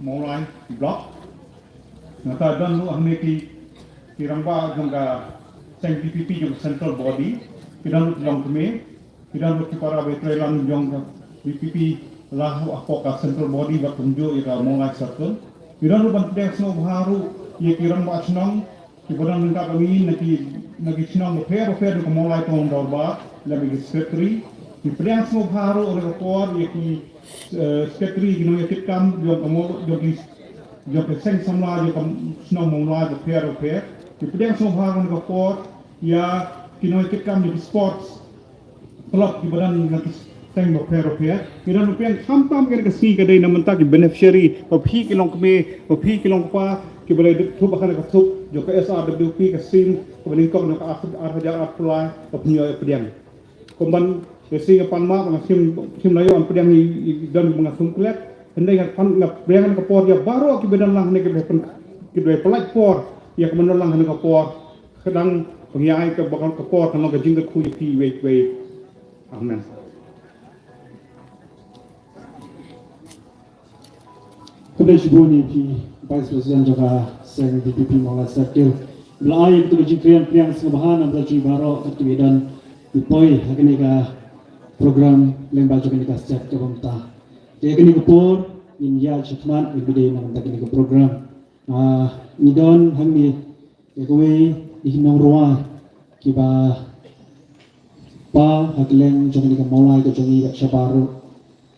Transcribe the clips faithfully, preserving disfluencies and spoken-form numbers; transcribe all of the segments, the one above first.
Mawlai Block. Nangta don ruh hangne ki, ki rangbah jong ka seng VPP jong ka central body. Ki don ruh ki longkmie. Ki don ruh ki para ba ïatrei lang jong ka VPP la hapoh ka central body bad kumjuh ïa ka Mawlai Circle. Ki don ruh ban pdiang sngewbha ruh ïa ki rangbah shnong kiba don ryngkat bad ngi na ki, na ki shnong bapher bapher jong ka Mawlai Town Dorbar lem ïa ki secretary. Ki pdiang sngewbha ruh ha kane ka por ïa ki, eh, secretary, ki nongïakitkam jong ka Maw-, jong ki, jong ka seng samla jong ka shnong Mawlai bapher bapher. Ki pdiang sngewbha ha kane ka por ïa ki nongïakitkam jong ki sports club kiba don na ki seng bapher bapher. Ki don ruh pdiang, khamtam kane ka sngi ka dei na bynta ki beneficiary, ba phi ki longkmie, ba phi ki longkpa kiba la dep thup ha kane ka thup jong ka SRWP, ka sim kaba nyngkong na ka ar, ar hajar arphew lai, ba phi ïoh pdiang. Kumban, ka sngi nga pan map, nga shim, shim la ïoh pdiang ïa, ïa don ba nga thum klet. Hynrei nga pan, nga pdiang ha kane ka por ïa baroh kiba don lang hangne, kiba pyn, kiba pynlait por ïa ka ban don lang ha kane ka por. Ka dang pynïaid ka, ba ka por kan long ka jingkyrkhu ïa phi iwei pa iwei. Amen. Khublei shibun ïa phi Vice President jong ka seng VPP Mawlai Circle. Ba la ai ïa ka jingkren pdiang sngewbha na bynta jong ngi baroh kat kiba don, ki poi ha kane ka program lyngba jong kane ka step kaba mynta. Te ha kane ka por ngin ïaid shakhmat, ngin ïadei na bynta kane ka program. Ah, ngi don hangne ïa kawei na ki nongrwai kiba pha ha kylleng jong kane ka Mawlai ka jong ngi bad shabar ruh,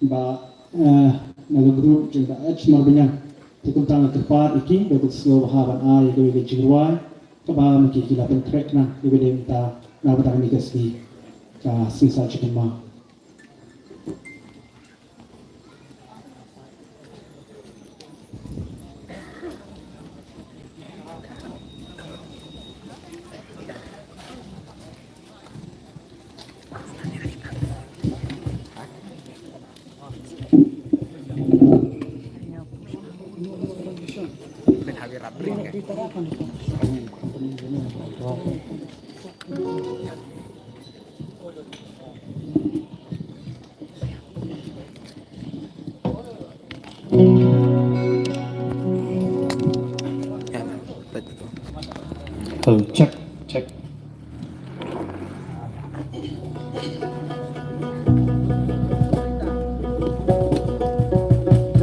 ba, eh, na ka group jong ka H Marbaniang. Te kumta nga kyrpad ïa ki ba kin sngewbha ban ai ïa kawei ka jingrwai kaba ma ki ki la pynkhreh khnang ïa kaba dei mynta na bynta kane ka sngi, ka sngi Saitjaiñ Kynmaw. Hello, check, check.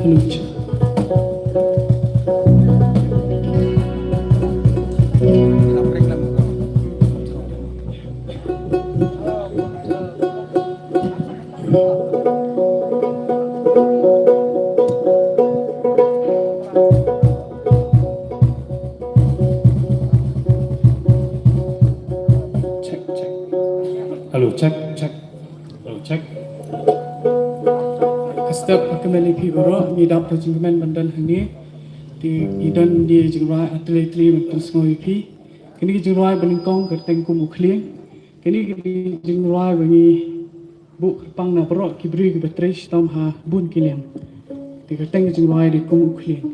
Hello, check. Check, check. Hello, check, check. Hello, check. Ka step ka kmen ïa phi baroh, ngi dap da jingkmen ban don hangne. Te ngi don da jingrwai artylli artylli ban pynsngew ïa phi. Kane ka jingrwai ba nyngkong ka kyrteng Kum u Khlieng. Kane ka jingrwai ba ngi buh kyrpang na baroh ki briew kiba trei shitom ha bun ki liang. Te ka kyrteng ka jingrwai dei Kum u Khlieng.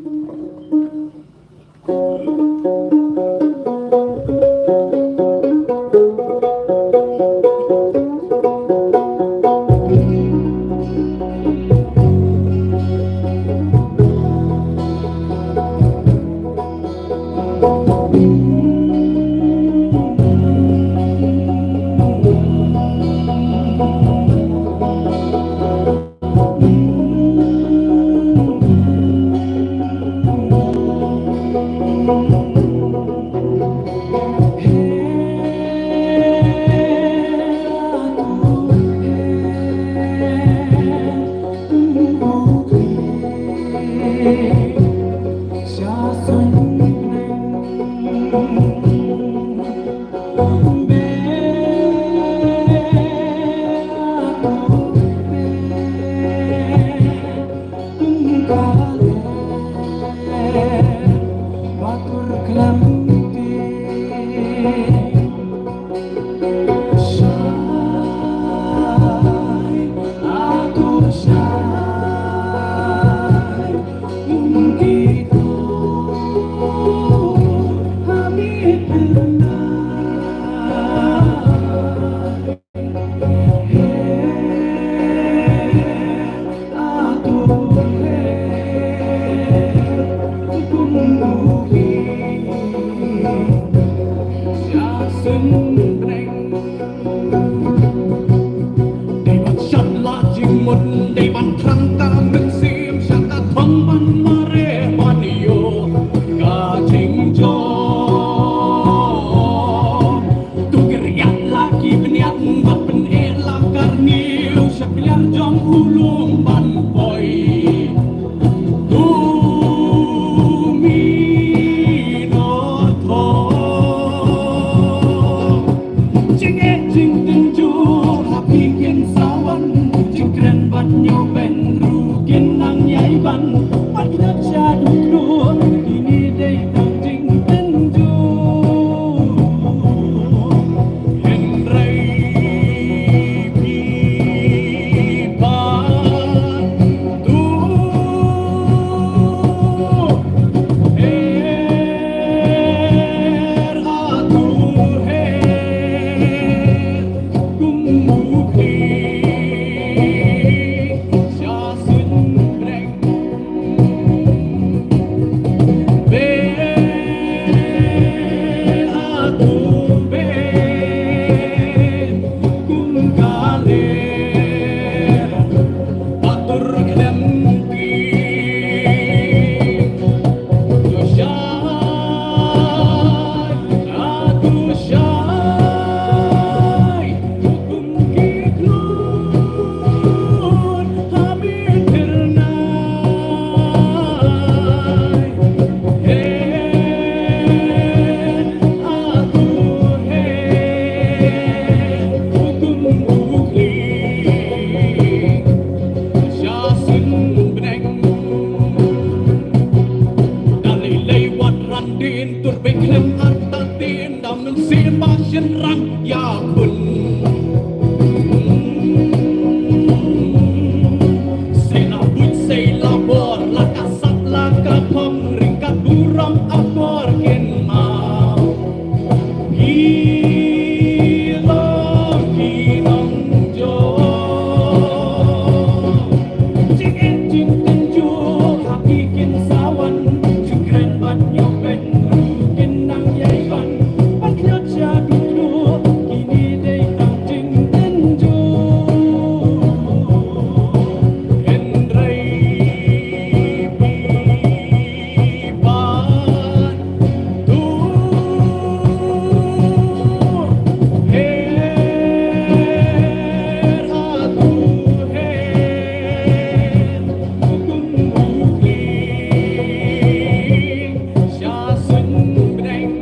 Ban mareh ban ïoh ka jingjop. To kyrïat la ki bniat bad pyneh la ka rngiew sha kliar jong u lum ban poi. To mih northok. Jingeh jingtynjuh ha phi kin sa wan, jingkren bad ñiewbeiñ ruh kin nang ïai ban. Bad lada sha dukduk, kine dei tang jingtynjuh. Hynrei phi pat to her, a to her kum u khlieh sha suiñ bneng. Beh, a to beh kum ka ler, a tur khlem ti. To shai, a to shai, kum ki khlur ha miet Tirnai. Her, a to her kum u khlieh sha suiñ bneng. Da lei lei wat ran dien, tur beit khlem artatien, da mynsiem ba shynrang ïakhun. Sei la buit sei la bor, la ka sap la ka phong, ryngkat burom akor kin map. Phi long ki nongjop. Jingeh jingtynjuh ha phi kin sa wan. Jingkren bad ñiewbeiñ ruh kin nang ïai ban. Bad lada sha dukduk, kine dei tang jingtynjuh. Hynrei phi pat to her, a to her kum u khlieh sha suiñ bneng.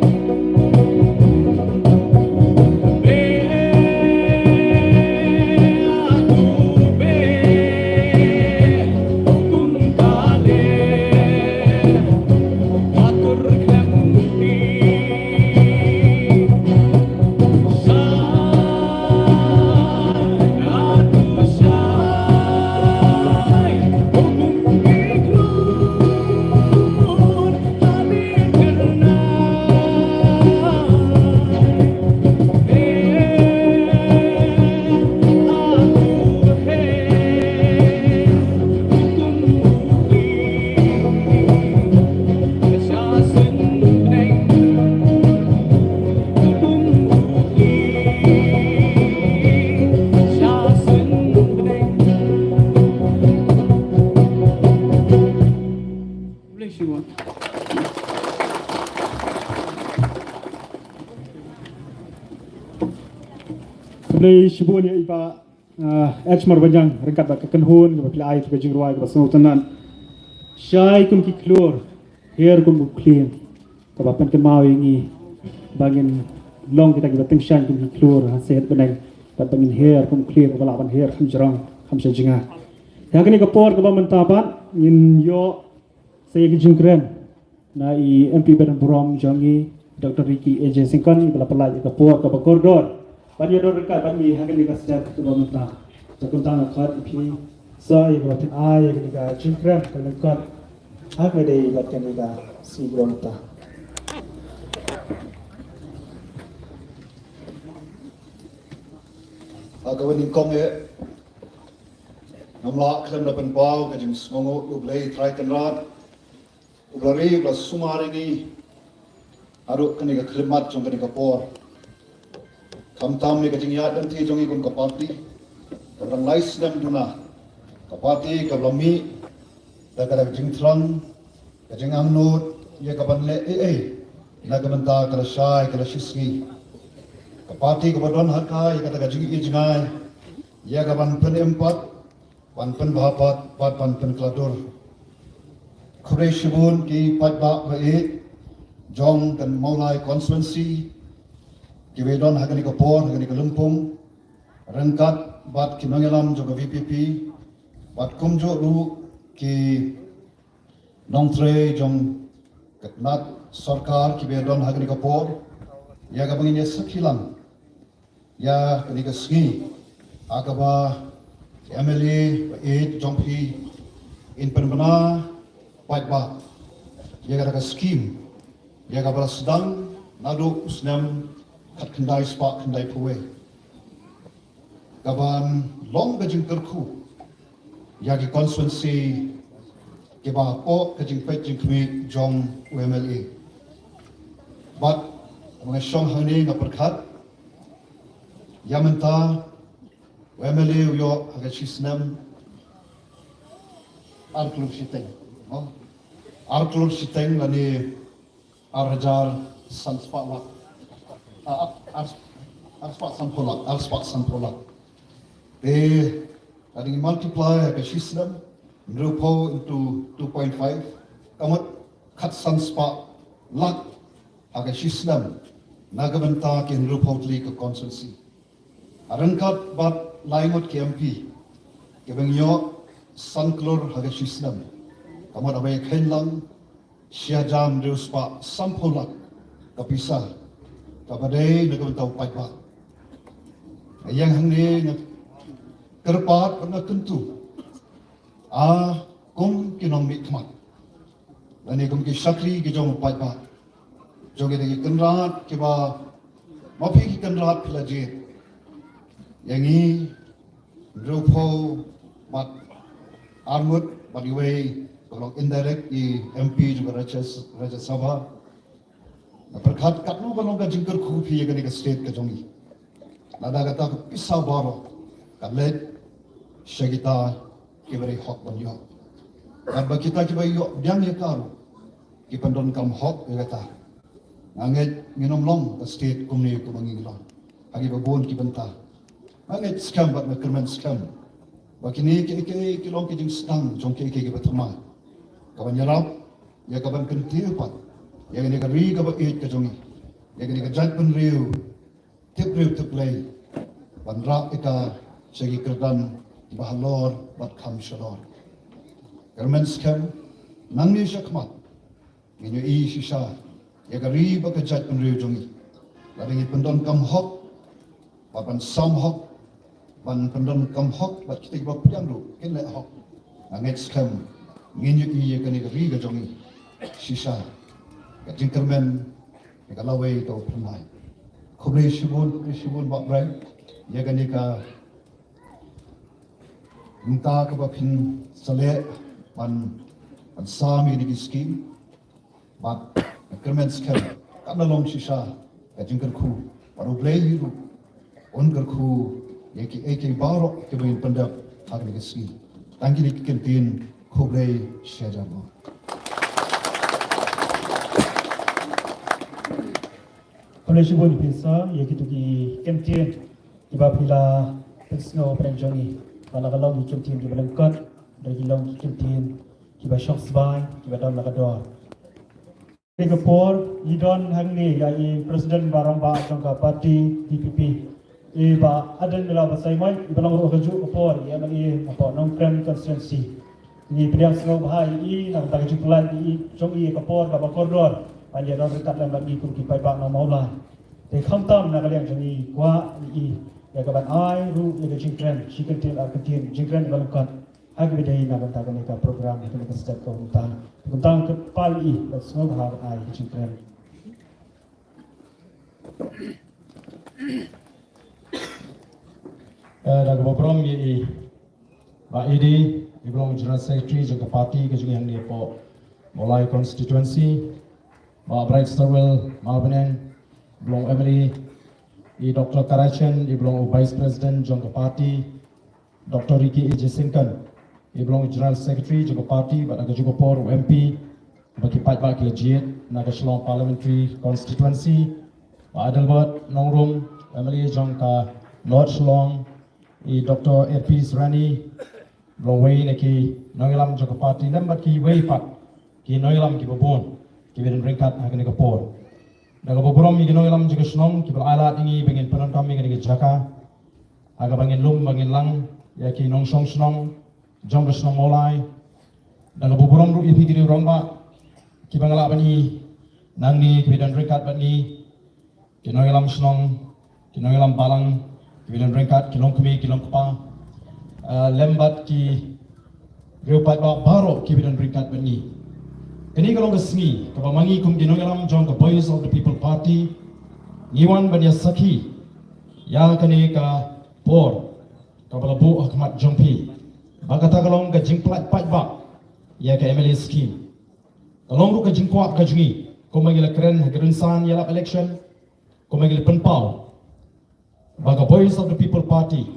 Beh, a to beh kum ka ler, a tur khlem ti. Khublei shibun ïa i Bah, ah, H Marbaniang, ryngkat bad ka kynhun kaba phi la ai ïa ka jingrwai kaba sngewtynnat. Shai kum ki khlur, her kum u khlieh. Kaba pynkynmaw ïa ngi ba ngin long kita kiba tyngshaiñ kum ki khlur ha shet bneng, bad ba ngin her kum u khlieh, kaba lah ban her kham jrong, kham sha jngai. Ha kane ka por kaba mynta pat ngin ïoh sa ïa ka jingkren na i M P ba donburom jong ngi, Doctor Ricky A J Syngkon, iba la pynlait ïa ka por kaba kordor ban ïadon ryngkat bad ngi ha kane ka step kaba mynta. Te kumta nga khot ïa phi sa ïa kaba phin ai ïa kane ka jingkren kaba lyngkot ha kaba ïadei bad kane ka sngi kaba mynta. Ha kaba nyngkong eh, ngam lah khlem da pynpaw ka jingsngewnguh ïa U Blei Trai Kynrad, uba la ri, uba la sumar ïa ngi haduh kane ka khyllipmat jong kane ka por. Khamtam ïa ka jingïaid lynti jong ngi kum ka party, kaba dang lai snem duna, ka party kaba la mih Da ka jingthrang, ka jingangnud, ïa ka ban leh ei ei na ka bynta ka lashai ka lashisngi. Ka party kaba don ha ka, ïa kata ka jingïohi jngai, ïa ka ban pynim pat, ban pynbha pat, bad ban pynkylla dur. Khublei shibun ki paidbah ba ïeit jong ka Mawlai constituency, kiba don ha kane ka por, ha kane ka lympung, ryngkat bad ki nongïalam jong ka VPP, bad kumjuh ruh ki nongtrei jong ka tnat sorkar kiba don ha kane ka por, ïa kaba ngin ïa sakhi lang ïa kane ka sngi, ha kaba ki MLA ba ïeit jong phi kin pynbna paidbah ïa kata ka skim, ïa kaba la sdang naduh u snem khatkhyndai spah khyndaiphew wei, kaban long ka jingkyrkhu ïa ki constituency kiba hapoh ka jingpeit jingkhmih jong u MLA. Bad nga shong hangne nga pyrkhat, ïa mynta u MLA u ïoh ha ka shi snem ar klur shiteng, no? Ar klur shiteng lane ar hajar san spah lak. Ah, ar, ar, ar spah sanphew lak, ar spah sanphew lak. Te, lada ngi multiply ha ka shi snem, hynriewphew into two point five, ka mut khatsan spah lak ha ka shi snem, na ka bynta ki hynriewphew tylli ki constituency. Ryngkat bad lai ngut ki MP, kiba ngi ïoh san klur ha ka shi snem, ka mut haba ïa kheiñ lang, shi hajar hynriew spah sanphew lak ka pisa kaba dei na ka bynta u paidbah. Nga ïeng hangne nga kyrpad bad nga kyntu, ah, kum ki nongmihkhmat lane kum ki shakri ki jong u paidbah, jong kita ki kynrad kiba, ma phi ki kynrad phi la jied, ïa ngi hynriewphew bad arngut bad iwei ka long indirect, i MP jong ka Rajya, Rajya Sabha. Nga pyrkhat katno ka long ka jingkyrkhu phi ïa kane ka state ka jong ngi. Lada kata ka pisa baroh ka leit sha kita kiba dei hok ban ïoh. Bad ba kita kiba ïoh biang ïa ka ruh ki pyndonkam hok ïa kata. Nga ngeit ngin ym long ka state kumne kumba ngi long ha kiba bun ki bynta. Nga ngeit skhem bad nga kyrmen skhem ba kine kiei kiei ki long ki jingsdang jong kiei kiei kiba thymmai, kaban ïarap ïa kaban kyntiew pat ïa kane ka ri kaba ïeit ka jong ngi, ïa kane ka jaitbynriew tip briew tip Blei, ban rah ïa ka sha ki kyrdan ba halor bad kham shalor. Kyrmen skhem, nangne shakhmat ngin ïohi shisha ïa ka ri bad ka jaitbynriew jong ngi. Lada ngi pyndonkam hok, bad ban sam hok, ban pyndonkam hok bad kita kiba pdiang ruh kin leh hok, nga ngeit skhem ngin ïohi ïa kane ka ri ka jong ngi shisha ka jingkyrmen ïa ka lawei ka u pynlait. Khublei shibun, khublei shibun Bah Bright ïa kane ka bynta kaba phin sa leh ban, ban sam ïa kine ki skim. Bad kyrmen skhem, katba long shisha ka jingkyrkhu, bad U Blei hi ruh un kyrkhu ïa kiei kiei baroh kiba ngin pyndep ha kane ka sngi. Tang kine ki kyntien, khublei shihajar nguh. Khublei shibun Pisa ïa kito ki kyntien kiba phi la pynsngew pyrshah jong ngi. Ba la ka long ki kyntien kiba lyngkot, da ki long ki kyntien kiba shongsbai, kiba don la ka dor. Te ka por ngi don hangne ïa i President ba rangbah jong ka party VPP, i Bah Ardent Miller Basaiawmoit, iba long ruh ha kajuh ka por i MLA hapoh Nongkrem constituency. Ngi pdiang sngewbha ïa i na ka bynta ka jingpynlait ïa i jong i ha ka por kaba kordor ban ïa don ryngkat lem bad ngi kum ki paidbah nong Mawlai. Te khamtam na ka liang jong ngi kwah ïa i ïa kaban ai ruh ïa ka jingkren shi kyntien ar kyntien, jingkren iba lyngkot ha kaba dei na ka bynta kane ka program, kane ka step ka bynta. Te kumta nga kyrpad ïa i ban sngewbha ban ai ka jingkren. Eh, da kaba burom ïa i Bah Edi, iba long General Secretary jong ka party ka jong ngi hangne hapoh Mawlai constituency, Bah Brightstarwell Marbaniang, iba long MLA, i Doctor Karachen, iba long u Vice President jong ka party, Doctor Ricky A J Syngkon, Iba long General Secretary jong ka party, bad ha kajuh ka por u M P ba ki paidbah ki la jied na ka Shillong Parliamentary Constituency, Bah Adelbert Nongrum, M L A jong ka North Shillong, i Doctor L P Suryani, ba long wei na ki nongïalam jong ka party, lem bad kiwei pat ki nongïalam kiba bun kiba don ryngkat ha kane ka por. Da kaba burom ïa ki nongïalam jong ka shnong kiba la ailad ïa ngi ba ngin pyndonkam ïa kane ka jaka ha kaba ngin lum ba ngin lang ïa ki nongshong shnong jong ka shnong Mawlai. Da kaba burom ruh ïa phi ki rangbah kiba nga lah ban ïohi nangne kiba don ryngkat bad ngi, ki nongïalam shnong, ki nongïalam balang kiba don ryngkat, ki longkmie, ki longkpa, ah, lem bad ki riew paidbah baroh kiba don ryngkat bad ngi. Kane ka long ka sngi kaba ma ngi kum ki nongïalam jong ka Voice of the People Party ngi wan ban ïa sakhi ïa kane ka por kaba la buh ha khmat jong phi. Ba kata ka long ka jingpynlait paidbah ïa ka M L A scheme. Ka long ruh ka jingkwah ka jong ngi kumba ngi la kren ha ka rynsan ïalap election, kumba ngi la pynpaw ba ka Voice of the People Party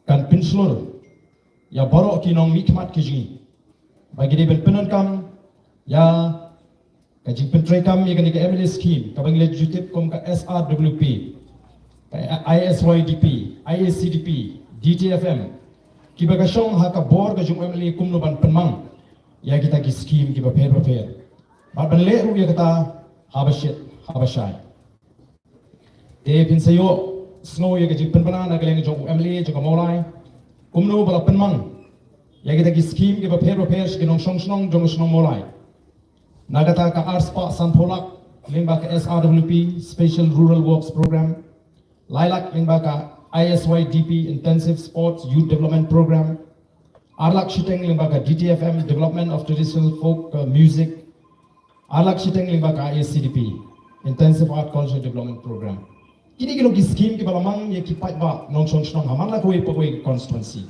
kan pynshlur ïa baroh ki nongmihkhmat ki jong ngi ba ki dei ban pyndonkam ïa ka jingpyntreikam ïa kane ka M L A scheme kaba ngi la ju tip kum ka S R W P, ka I S Y D P, I A C D P, D T F M, kiba ka shong ha ka bor ka jong u M L A kumno ban pynmang ïa kita ki scheme kiba pher ba pher bad ban leh ruh ïa kata haba shit haba shai. Te phin sa ïohsngew ïa ka jingpynbna na ka liang jong u M L A jong ka Mawlai kumno ba la pynmang ïa kita ki scheme kiba pher ba pher sha ki nongshong shnong jong ka shnong Mawlai. Na kata ka ar spah sanphew lak lyngba ka S R W P, Special Rural Works Program, lai lak lyngba ka I S Y D P, Intensive Sports Youth Development Program, ar lak shiteng lyngba ka D T F M, Development of Traditional Folk, uh, Music, ar lak shiteng lyngba ka I A C D P, Intensive Art Culture Development Program. Kine ki long ki scheme kiba la mang ïa ki paidbah nongshong shnong ha man la kawei pa kawei ka constituency.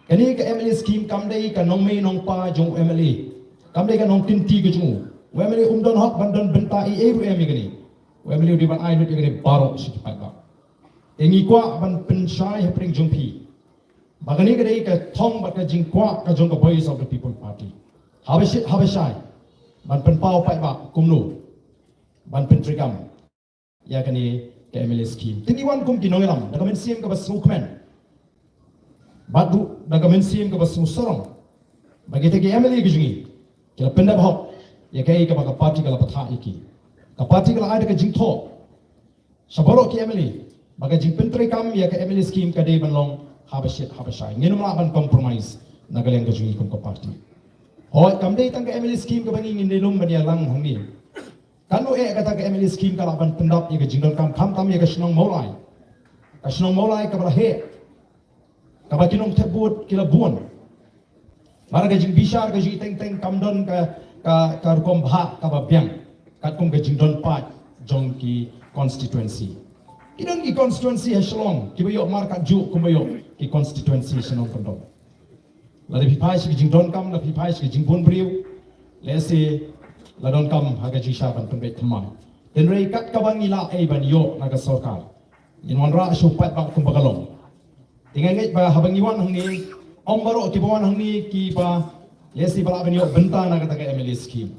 Kane ka M L A scheme kam dei ka nongmei nongpa jong u M L A, kam dei ka nongkynti ka jong u. U M L A um don hok ban don bynta ei ei ruh em ïa kane. U M L A u dei ban ai lut ïa kane baroh sha ki paidbah. Te ngi kwah ban pynshai hapdeng jong phi ba kane ka dei ka thong bad ka jingkwah ka jong ka Voice of the People Party. Haba shit haba shai ban pynpaw paidbah kumno ban pyntreikam ïa kane ka M L A scheme. Te ngi wan kum ki nongïalam da ka mynsiem kaba sngewkmen bad ruh da ka mynsiem kaba sngewsarong ba kita ki M L A ki jong ngi ki la pyndep hok ïa kaei kaba ka party ka la pathah ïa ki. Ka party ka la ai da ka jingthoh sha baroh ki M L A ba ka jingpyntreikam ïa ka M L A scheme ka dei ban long haba shit haba shai, ngin ym lah ban compromise na ka liang ka jong ngi kum ka party. Hooid, kam dei tang ka M L A scheme kaba ngi ngin ïalum ban ïalang hangne. Katno eh kata ka M L A scheme ka lah ban pyndap ïa ka jingdonkam khamtam ïa ka shnong Mawlai, ka shnong Mawlai kaba la heh, kaba ki nongthep vote ki la bun. Namar ka jingbishar ka jong ngi teng teng kam don ka, ka, ka rukom bhah kaba biang katkum ka jingdon paid jong ki constituency. Ki don ki constituency ha Shillong kiba ïoh markatjuh kumba ïoh ki constituency sha nongkyndong. Lada phi phai sha ki jingdonkam, lada phi phai sha ki jingbun briew, lehse la donkam ha ka jingshah ban pynbeit thymmai. Hynrei kat kaba ngi lah ei ban ïoh na ka sorkar, ngin wanrah sha u paidbah kumba ka long. Te nga ngeit ba haba ngi wan hangne, ym baroh kiba wan hangne kiba lehse ba lah ban ïoh bynta na kata ka M L A scheme.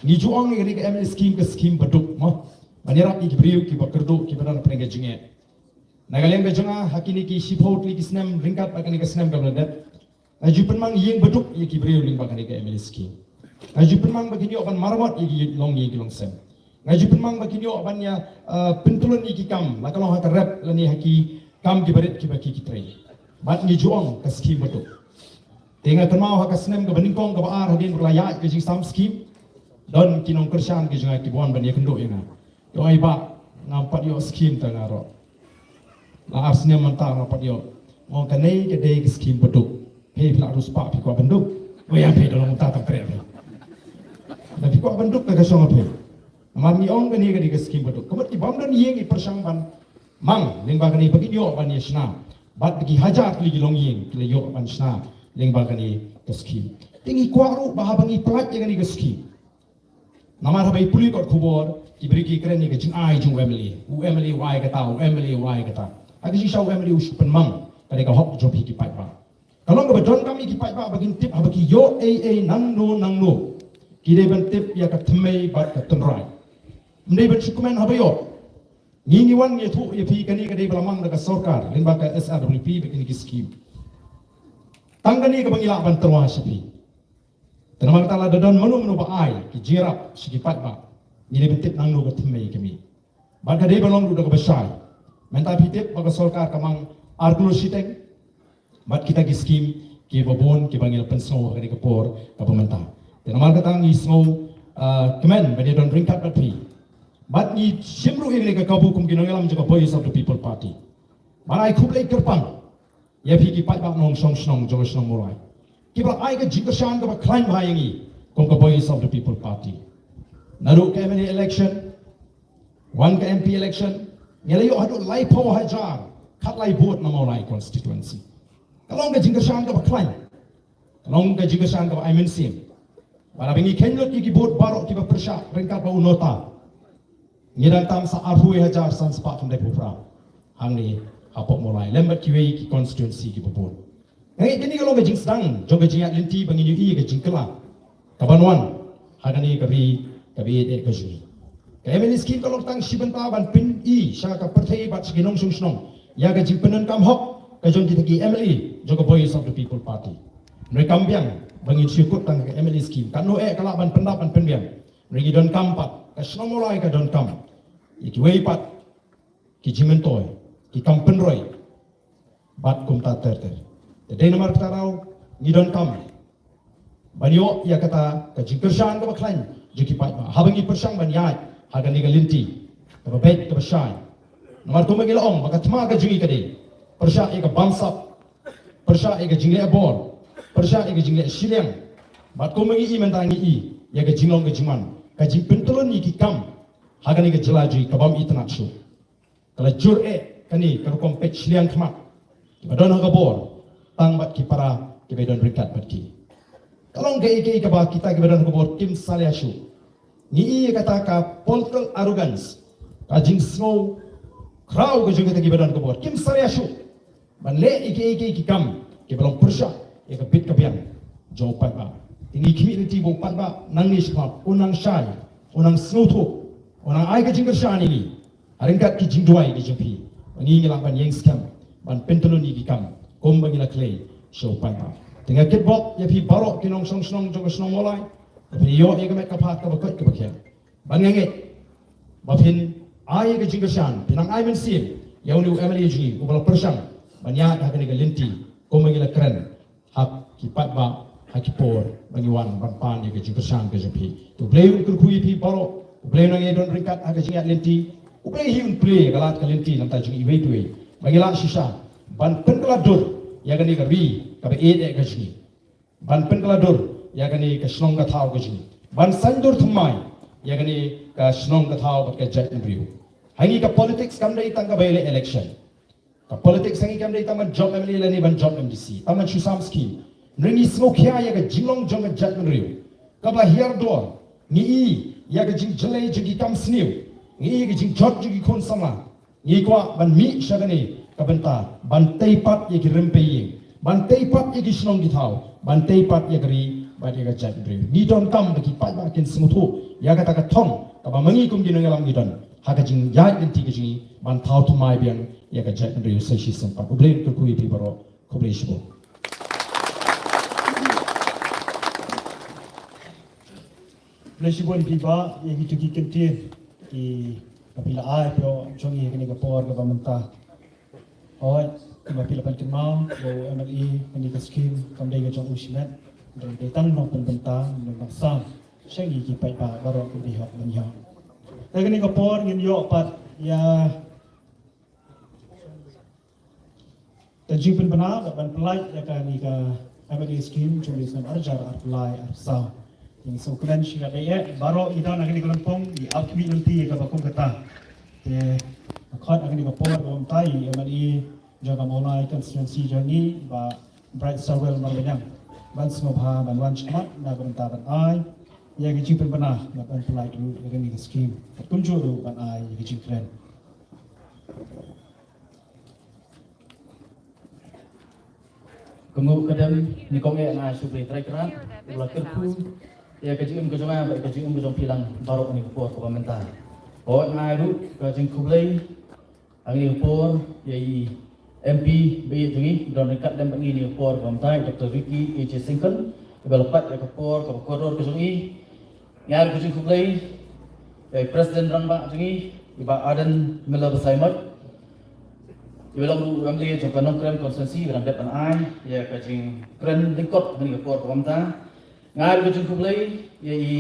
Ngi ju ong ïa kane ka M L A scheme ka scheme baduk mo, ban ïarap ïa ki briew kiba kyrduh kiba don hapdeng ka jingeh. Na ka liang ka jong nga ha kine ki shiphew tylli ki snem ryngkat bad kane ka snem kaba la dep, nga ju pynmang ïing baduk ïa ki briew lyngba kane ka M L A scheme. Nga ju pynmang ba kin ïoh ban maramot ïa ki longïing ki longsem. Nga ju pynmang ba kin ïoh ban ïa, uh, pyntlun ïa ki kam, la ka long ha ka rep lane ha ki kam kiba rit kiba ki ki trei. Bad ngi ju ong ka scheme baduk. Te nga kynmaw ha ka snem kaba nyngkong kaba ar hadien ba la ïaid ka jingsam scheme, don ki nongkyrshan ki jong nga kiba wan ban ïakynduh ïa nga. Ïoh ai bah, ngam pat ïoh scheme tang nga ruh. La ar snem mynta ngam pat ïoh. Nga ong kane ka dei ka scheme baduk. Phi phi la riewspah phi kwah ban duk. Wei ïa phi da long mynta tang treh phi. Da phi kwah ban duk da ka shong phi. Namar ngi ong kane ka dei ka scheme baduk. Ka mut ki bym don ïing ki pyrshang ban mang lyngba kane ba kin ïoh ban ïa shna. Bad ki hajar tylli ki longïing ki la ïoh ban shna lyngba kane ka scheme. Te ngi kwah ruh ba haba ngi pynlait ïa kane ka scheme, namar haba i pule kot khubor ki briew ki kren ïa ka jingai jong u M L A. U M L A u ai kata, u M L A u ai kata. Ha ka jingshisha u M L A u shu pynmang ka dei ka hok jong phi ki paidbah. Ka long kaba donkam ïa ki paidbah ba kin tip haba ki ïoh ei ei nangno nangno. Ki dei ban tip ïa ka thymmei bad ka tynrai. Ym dei ban shu kmen haba ïoh. Ngi ngi wan ngi ïathuh ïa phi kane ka dei ba la mang da ka sorkar lyngba ka S R W P bad kine ki skim. Tang kane kaba ngi lah ban tyrwa sha phi. Te namar kata lada don mano mano ba ai ki jingïarap sha ki paidbah, ngi dei ban tip nangno ka thymmei ka mih. Bad ka dei ban long ruh da kaba shai. Mynta phi tip ba ka sorkar ka mang ar klur shiteng bad kita ki skim kiba bun kiba ngi la pynsngew ha kane ka por kaba mynta. Te namar kata ngi sngew, ah, kmen ban ïadon ryngkat bad phi. Bad ngi shim ruh ïa kane ka kabu kum ki nongïalam jong ka Voice of the People Party ban ai khublei kyrpang ïa phi ki paidbah nongshong shnong jong ka shnong Mawlai kiba ai ka jingkyrshan kaba khlaiñ bha ïa ngi kum ka Voice of the People Party. Naduh ka M L A election, wan ka M P election, ngi la ïoh haduh laiphew hajar khatlai vote na Mawlai constituency. Ka long ka jingkyrshan kaba khlaiñ. Ka long ka jingkyrshan kaba ai mynsiem. Bad haba ngi kheiñ lut ïa ki vote baroh kiba pyrshah ryngkat bad u nota, ngi dang tam sa arphew hajar san spah khyndai phew phra hangne hapoh Mawlai lem bad kiwei ki constituency kiba bun. Nga ngeit kane ka long ka jingsdang jong ka jingïaid lynti ba ngin ïohi ïa ka jingkylla kaban wan ha kane ka ri kaba ïeit eh ka jong ngi. Ka M L A scheme ka long tang shi bynta ban pyni sha ka pyrthei bad sha ki nongshong shnong ïa ka jingpyndonkam hok ka jong kita ki M L A jong ka Voice of the People Party. Hynrei kam biang ba ngin shu kut tang ka M L A scheme, katno eh ka lah ban pyndap ban pynbiang. Hynrei ngi donkam pat, ka shnong Mawlai ka donkam ïa kiwei pat ki jingmyntoi, ki kam pynroi bad kumta ter ter. Te dei namar kata ruh ngi donkam ban ïoh ïa kata ka jingkyrshan kaba khlaiñ jong ki paidbah haba ngi pyrshang ban ïaid ha kane ka lynti kaba beit kaba shai. Namar kumba ngi la ong ba ka thma ka jong ngi ka dei pyrshah ïa ka bamsap, pyrshah ïa ka jingleh bor, pyrshah ïa ka jingleh shiliang. Bad kumba ngi i mynta ngi i ïa ka jinglong ka jingman, ka jingpyntyllun ïa ki kam ha kane ka jylla jong ngi ka bym itynnad shuh. Ka la jur eh kane ka rukom peit shiliang khmat kiba don ha ka bor tang bad ki para kiba don ryngkat bad ki. Ka long kaei kaei kaba kita kiba don ha ka bor kim salia shuh. Ngi i ïa kata ka political arrogance, ka jingsngew khraw ka jong kita kiba don ha ka bor kim salia shuh ban leh ïa kiei kiei ki kam kiba long pyrshah ïa ka bit ka biang jong u paidbah. Te ngi khmih lynti ba u paidbah nangne shakhmat un nang shai, un nang sngewthuh, un nang ai ka jingkyrshan ïa ngi ha ryngkat ki jingduwai ki jong phi ba ngi ngi lah ban ïeng skhem ban pyntyllun ïa ki kam kumba ngi la kylli sha u paidbah. Te nga kitbok ïa phi baroh ki nongshong shnong jong ka shnong Mawlai ba phin ïoh ïa ka met ka phad kaba koit kaba khiah. Ba nga ngeit ba phin ai ka jingkyrshan, phin nang ai mynsiem ïa une u M L A jong ngi uba la pyrshang ban ïaid ha kane ka lynti kumba ngi la kren ha ki paidbah ha ki por ba ngi wan ban pan ïa ka jingkyrshan ka jong phi. Te U Blei un kyrkhu ïa phi baroh, U Blei un nang ïadon ryngkat ha ka jingïaid lynti, U Blei hi un plie ïa ka lad ka lynti na ka bynta jong iwei pa iwei ba ngi lah shisha ban pynkylla dur ïa kane ka ri kaba ïeit eh ka jong ngi. Ban pynkylla dur ïa kane ka shnong ka thaw ka jong ngi, ban saiñdur thymmai ïa kane ka shnong ka thaw bad ka jaitbynriew. Ha ngi ka politics kam dei tang kaba ïaleh election. Ka politics ha ngi kam dei tang ban jop M L A lane ban jop M D C, tang ban shu sam skim. Hynrei ngi sngewkhia ïa ka jinglong jong ka jaitbynriew kaba hiar dor. Ngi i ïa ka jingjyllei jong ki kam sniew, ngi i ïa ka jingjot jong ki khun samla. Ngi kwah ban mih sha kane ka bynta ban tei pat ïa ki rympei ïing, ban tei pat ïa ki shnong ki thaw, ban tei pat ïa ka ri bad ïa ka jaitbynriew. Ngi donkam ba ki paidbah kin sngewthuh ïa kata ka thong kaba ma ngi kum ki nongïalam ngi don ha ka jingïaid lynti ka jong ngi ban thaw thymmai biang ïa ka jaitbynriew sa shisien pat. U Blei un kyrkhu ïa phi baroh. Khublei shibun. Khublei shibun phi bah ïa kito ki kyntien kiba phi la ai phi ïoh jong ngi ha kane ka por kaba mynta. Hooid, kumba phi la pynkynmaw ba u M L A kane ka skim kam dei ka jong u shimet, dei tang nongpynbynta, nongpynsam sha ngi ki paidbah baroh kiba dei hok ban ïoh. Te kane ka por ngin ïoh pat ïa ka jingpynbna bad ban pynlait ïa kane ka M L A scheme jong u snem ar hajar arphew lai arphew saw. Ngi sngewkmen shikatdei eh baroh ngi don ha kane ka lympung ngi ap khmih lynti ïa kaba kum kata. Te nga khot ha kane ka por kaba mynta ïa u M L A jong ka Mawlai constituency jong ngi Bah Brightstarwell Marbaniang ban sngewbha ban wan shakhmat na ka bynta ban ai ïa ka jingpynbna bad ban pynlait ruh ïa kane ka scheme. Bad kumjuh ruh ban ai ïa ka jingkren. Kumno ka dem, nyngkong eh nga ai shublei Trai Kynrad, u la kyrkhu ïa ka jingim ka jong nga bad ka jingim ka jong phi lang baroh ha kane ka por kaba mynta. Hooid, nga ai ruh ka jingkhublei ha kane ka por ïa i M P ba ïeit jong ngi, ba don ryngkat lem bad ngi ha kane ka por kaba mynta, i Doctor Ricky A J Syngkon, iba la peit ïa ka por kaba kordor ka jong i. Nga ai ruh ka jingkhublei ïa i President Rangbah jong ngi, i Bah Ardent Miller Basaiawmoit, iba long ruh u M L A jong ka Nongkrem constituency, iba dang dep ban ai ïa ka jingkren lyngkot ha kane ka por kaba mynta. Nga ai ruh ka jingkhublei ïa i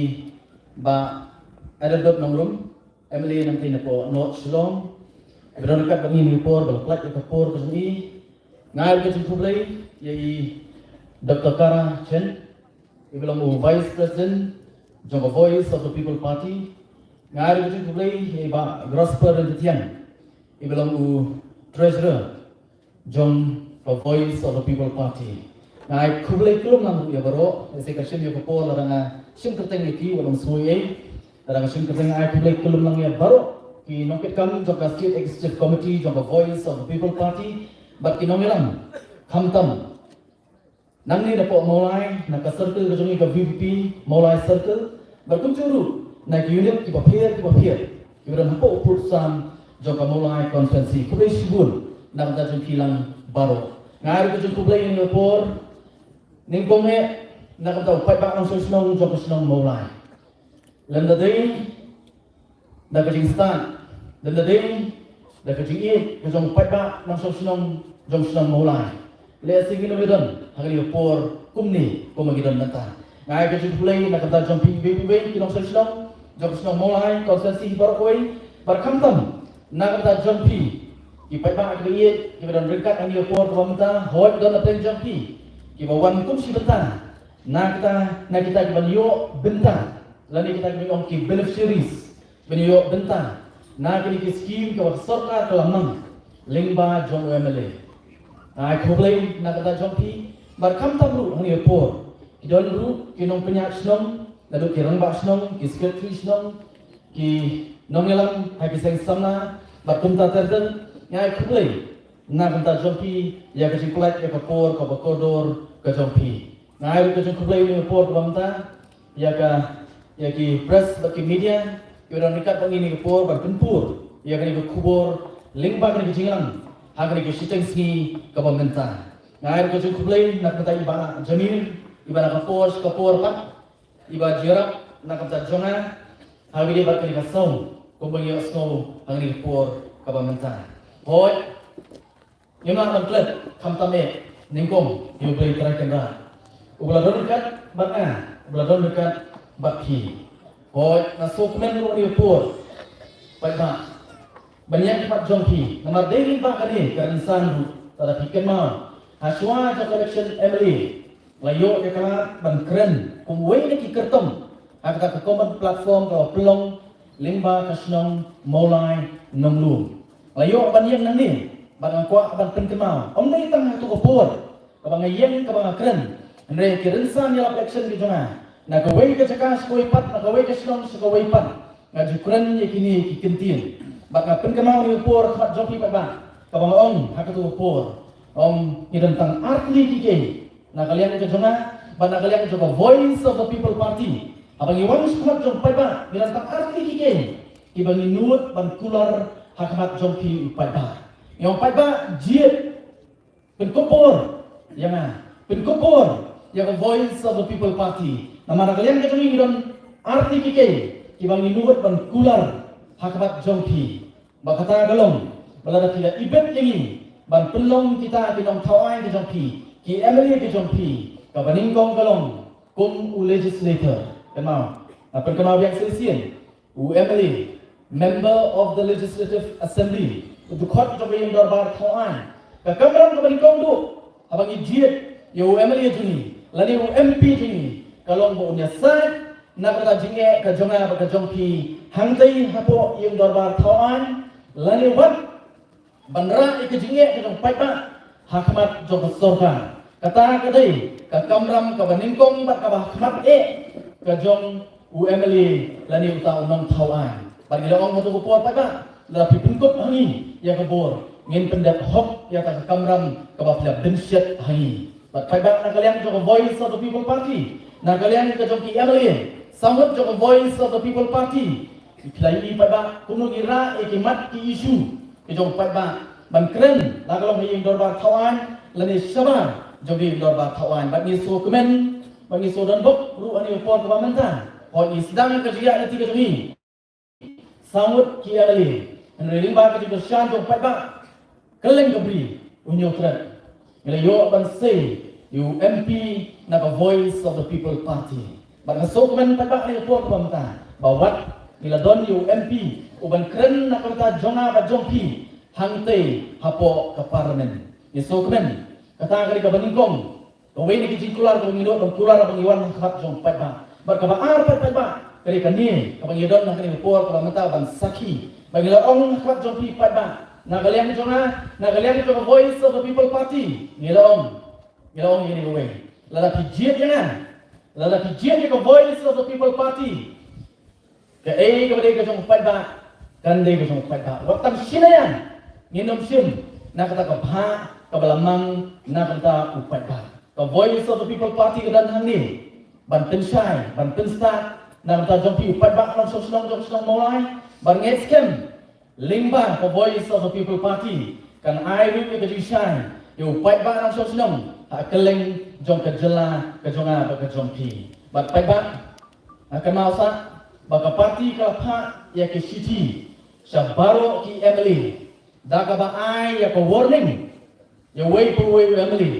Bah Adelbert Nongrum, M L A nangtei napoh North Shillong, iba don ryngkat bad ngi ha kane ka por, ba la peit ïa ka por ka jong i. Nga ai ruh ka jingkhublei ïa i Doctor Kara Chen, iba long u Vice President jong ka Voice of the People Party. Nga ai ruh ka jingkhublei ïa i Bah Grosper Ryntathiang, iba long u Treasurer jong ka Voice of the People Party. Nga ai khublei kyllum lang ruh ïa baroh, ïa se ka shim ïa ka por lada nga shim kyrteng ïa ki wat ym sngew ei. Lada nga shim kyrteng, nga ai khublei kyllum lang ïa baroh ki nongkitkam jong ka State Executive Committee jong ka Voice of the People Party bad ki nongïalam, khamtam nangne napoh Mawlai, na ka circle ka jong ngi ka V P P Mawlai circle, bad kumjuh ruh na ki unit kiba pher kiba pher kiba don hapoh u pud sam jong ka Mawlai constituency. Khublei shibun na ka bynta jong phi lang baroh. Nga ai ruh ka jingkhublei ha kane ka por, nyngkong eh na ka bynta u paidbah nongshong shnong jong ka shnong Mawlai. Lymda dei da ka jingstad, lymda dei da ka jingïeit ka jong u paidbah nongshong shnong jong shnong Mawlai. Lehse ngin ym don ha kane ka por kumne kumba ngi don mynta. Nga ai ka jingkhublei na ka bynta jong phi iwei pa iwei ki nongshong shnong jong shnong Mawlai constituency baroh kawei, bad khamtam na ka bynta jong phi ki paidbah kiba ïeit kiba don ryngkat ha kane ka por kaba mynta, hooid don hapdeng jong phi kiba wan kum shi bynta na kita, na kita kiban ïoh bynta, lane kita kiban ong ki beneficiaries, ban ïoh bynta na kine ki skim kaba ka sorkar ka la mang lyngba jong u M L A. Nga ai khublei na ka bynta jong phi, bad khamtam ruh ha kane ka por ki don ruh ki nongpynïaid shnong, naduh ki rangbah shnong, ki secretary shnong, ki nongïalam ha ki seng samla bad kumta ter ter. Nga ai khublei na ka bynta jong phi ïa ka jingpynlait ïa ka por kaba kordor ka jong phi. Nga ai ruh ka jingkhublei ha kane ka por kaba mynta ïa ka, ïa ki press bad ki media kiba don ryngkat bad ngi ha kane ka por ban pynpur ïa kane ka khubor lyngba kane ka jingïalang ha kane ka shiteng sngi kaba mynta. Nga ai ruh ka jingkhublei na ka bynta i Bah Jamir, iba na ka por sha ka por pat iba jia rap na ka bynta jong nga ha kane bad kane ka song kumba ngi ïohsngew ha kane ka por kaba mynta. Hooid, ngim lah ban klet khamtam eh nyngkong ïa U Blei Trai Kynrad, uba la don ryngkat bad nga, uba la don ryngkat bad phi. Hooid, nga sngewkmen ruh ha kane ka por paidbah ban ïeng khmat jong phi, namar dei lyngba kane ka rynsan ruh, lada phi kynmaw, ha shuwa jong ka election M L A, la ïoh ïa ka lad ban kren kum uwei na ki kyrtong ha kata ka common platform kaba pynlong lyngba ka shnong Mawlai Nonglum. La ïoh ban ïeng nangne bad nga kwah ban pynkynmaw, ym dei tang ha katu ka por kaba nga ïeng kaba nga kren, hynrei ki rynsan ïalap election ki jong nga, na kawei ka jaka sha kawei pat, na kawei ka shnong sha kawei pat, nga ju kren ïa kine ki kyntien. Bad nga pynkynmaw ha kane ka por khmat jong phi paidbah, kaba nga ong ha katu ka por, ym, ngi don tang artylli ki kei na ka liang ka jong nga bad na ka liang jong ka Voice of the People Party. Haba ngi wan sha khmat jong paidbah, ngi don tang artylli ki kei kiba ngi nud ban kular ha khmat jong phi u paidbah. Ngi ong, paidbah, jied, pynkup bor ïa nga, pynkup bor ïa ka Voice of the People Party. Namar na ka liang ka jong ngi ngi don artylli ki kei kiba ngi nud ban kular ha khmat jong phi. Bad kata ka long ba lada phi la ibit ïa ngi ban pynlong kita ki nongthaw aiñ ki jong phi, ki M L A ki jong phi, kaba nyngkong ka long kum u legislator. Kynmaw, nga pynkynmaw biang shisien, u M L A, Member of the Legislative Assembly, u dkhot jong ka ïing dorbar thaw aiñ, ka kamram kaba nyngkong duh haba ngi jied ïa u M L A jong ngi lane u M P jong ngi, ka long ba un ïasaid na kata ka jingeh ka jong nga bad ka jong phi hangtei hapoh ïing dorbar thaw aiñ, lane wat ban rah ïa ka jingeh ka jong paidbah ha khmat jong ka sorkar. Kata ka dei ka kamram kaba nyngkong bad kaba ha khmat eh ka jong u M L A lane uta u nongthaw aiñ. Bad ngi la ong ha katu ka por paidbah, lada phi pynkup ha ngi ïa ka bor, ngin pyndep hok ïa kata ka kamram kaba phi la bynshet ha ngi. Bad paidbah, na ka liang jong ka Voice of the People Party, na ka liang ka jong ki M L A sawdong jong ka Voice of the People Party, phi la ïohi paidbah kumno ngi rah ïa ki mat ki issue ki jong paidbah ban kren, la ka long ha ïing dorbar thaw aiñ lane shabar jong ïing dorbar thaw aiñ. Bad ngi sngewkmen, bad ngi sngewdon bok ruh ha kane ka por kaba mynta, hooid ngi sdang ka jingïaid lynti ka jong ngi sawdong ki M L A, hynrei lyngba ka jingkyrshan jong paidbah, kylleng ka bri u Hynñiewtrep, ngi la ïoh ban sei ïa u M P na ka Voice of the People Party. Bad nga sngewkmen paidbah ha kane ka por kaba mynta ba wat ngi la don ïa u M P u ban kren na ka bynta jong nga bad jong phi hangtei hapoh ka Parliament. Ngi sngewkmen, kata ka dei kaba nyngkong, kawei na ki jingkular kaba ngi nud ban kular haba ngi wan ha khmat jong paidbah. Bad kaba ar pat paidbah, ka dei kane kaba ngi don ha kane ka por kaba mynta ban sakhi, ba ngi la ong ha khmat jong phi paidbah, na ka liang jong nga, na ka liang jong ka Voice of the People Party, ngi la ong, ngi la ong ïa kane kawei, lada phi jied ïa nga, lada phi jied ïa ka Voice of the People Party, kaei kaba dei ka jong u paidbah kan dei ka jong u paidbah. Wat tang shi naian ngin ym shim na kata ka bhah kaba la mang na ka bynta u paidbah. Ka Voice of the People Party ka don hangne ban pynshai, ban pynstad na ka bynta jong phi u paidbah nongshong shnong jong ka shnong Mawlai. Bad nga ngeit skhem lyngba ka Voice of the People Party kan ai ruh ïa ka jingshai ïa u paidbah nongshong shnong ha kylleng jong ka jylla ka jong nga bad ka jong phi. Bad paidbah, nga kynmaw sa ba ka party ka la phah ïa ka shithi sha baroh ki M L A da kaba ai ïa ka warning ïa uwei pa uwei u M L A,